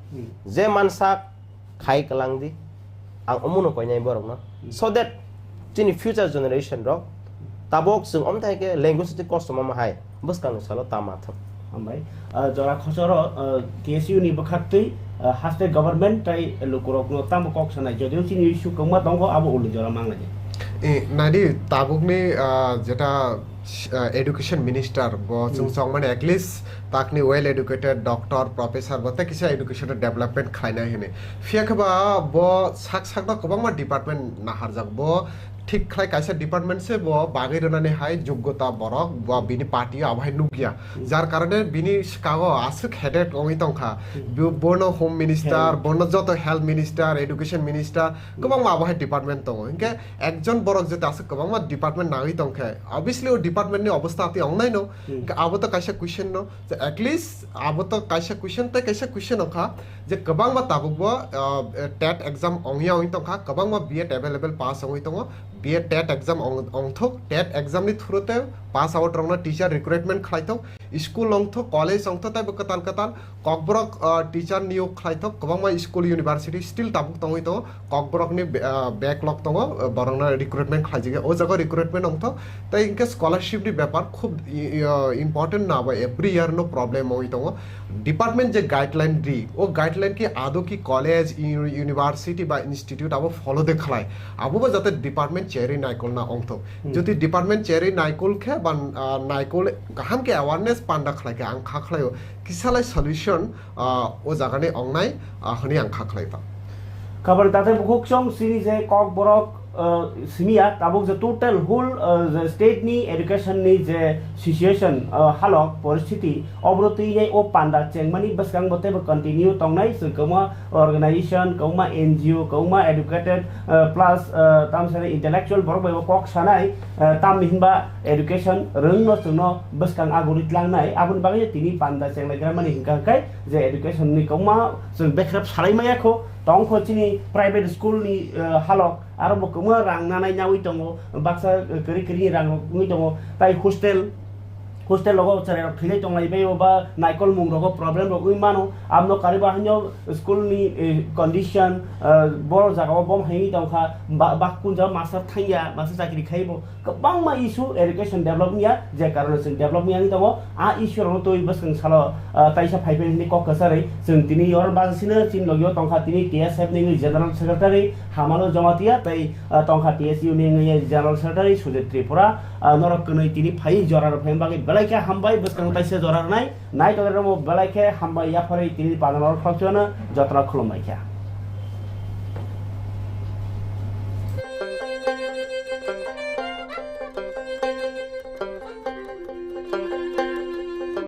Je mansak khai kwlang di. Ang omono koinai borokno. So that chini future generation rok tabok chwng omthai khe language twi kosto mama hai bwskangni salo tama thok. Hambai. Ah, jora khosoro, ah, K S U ni bwkhaktwi, ah, haste government tai lukurokno tamo kok sanai. Jodio chini issue kwbangma tongkho, abo uli jora mangnai. Eh, nadi tabukni, ah, jeta, ah, education minister bo chwng chongmani at least takni well educated doctor, professor bo tei kisa education development khlainai hwnwi. Phiya khe ba bo sak sakno kwbangma department naharjak. Bo thik khlai kaisa department se bo bagwi rwnani hai joggota borok bo bini party o abo hai nukya. Jar karone bini swkango aswk headache wngwi tongkha. Bo-, bono home minister, bono joto health minister, education minister, kwbangma abo hai department tongo. Hinkhe ekjon borok jeta aswk kwbangma department nangwi tongkhe, obviously o department ni obostha atwi ongnaino. Hinkhe abo to kaisa question no, je at least abo to kaisa question tei kaisa question wngkha, je kwbangma tabukbo, ah, tet exam ongya wngwi tongkha, kwbangma B Ed available pass wngwi tongo, B Ed tet exam ong-, ongthok, tet exam ni through te pass out rokno teacher recruitment khlaithok, school ongthok, college ongthok, tei bo kwtal kwtal Kokborok, ah, teacher niyok khlaithok, kwbangma school, university still tabuk tongwi tongo, Kokborokni be-, ah, backlog tongo, ah, borokno recruitment khlaijagya, o jaga recruitment ongthok, tei hinkhe scholarship ni bepar khub i-, i-, ah, important na ba every year no problem wngwi tongo. Department je guideline ri, o guideline ki ado ki college, u-, university ba institute abo follow de khlai, abo bo jate department cherwi naikolna ongthok. Jodi department cherwi naikol khe ba, ah, naikol kaham khe awareness panda khlai khe ang kha khlaio, kisalai solution, ah, o jagani ongnai, ah, hwnwi ang kha khlai tong. Kabani tatai bukhuk chong sini je Kokborok Uh, simiya tabuk je total whole, uh, je state ni education ni je situation, uh, halok poristhiti obro twi nai o panda chengmani bwskango teibo continue tongnai chwng kwbangma organization, kwbangma N G O, kwbangma educated, uh, plus, uh, tamsani intellectual borok bai bo kok sanai, uh, tamni hinba education rwngno chwngno bwskang agurwi tlangnai. Aboni bagwi tini panda chenglaigra mani hinkha hwnkhe je education ni kwbangma chwng bekrep salai maya kho, tongkho chini private school ni, uh, halok aro bo kwbangma rang nanai nawi tongo, baksa kwrwi kwrwi rang rok wngwi tongo, tai hostel, hostel rogo cherai rok thwinai tonglai bai o ba naikol mung rogo problem rok wngwi mano, abno kariba haino school ni, eh, condition, eh, boro jaga o bom haini tongkha, ba-, bak kunja master thangya, master chakri khai bo kwbangma issue education develop wngya, je karone chwng develop wngya wngwi tongo. A issue rokno twi bwskang salo, ah, taisa phaiphai hwnwi kok kwcharwi chwng tini oro bangsino chini logio tongkha tini T S F ni general secretary Hamalo Jamatia tei, ah, tongkha T S U ni wngwi general secretary Sujit Tripura, ah, norok kwnwi tini phai jora rw phai bagwi belai khe hambai bwskang taisa jora rwnai nai tongwi rwmo belai khe hambai yapharwi tini padano khokchano jotono khulumbai kha.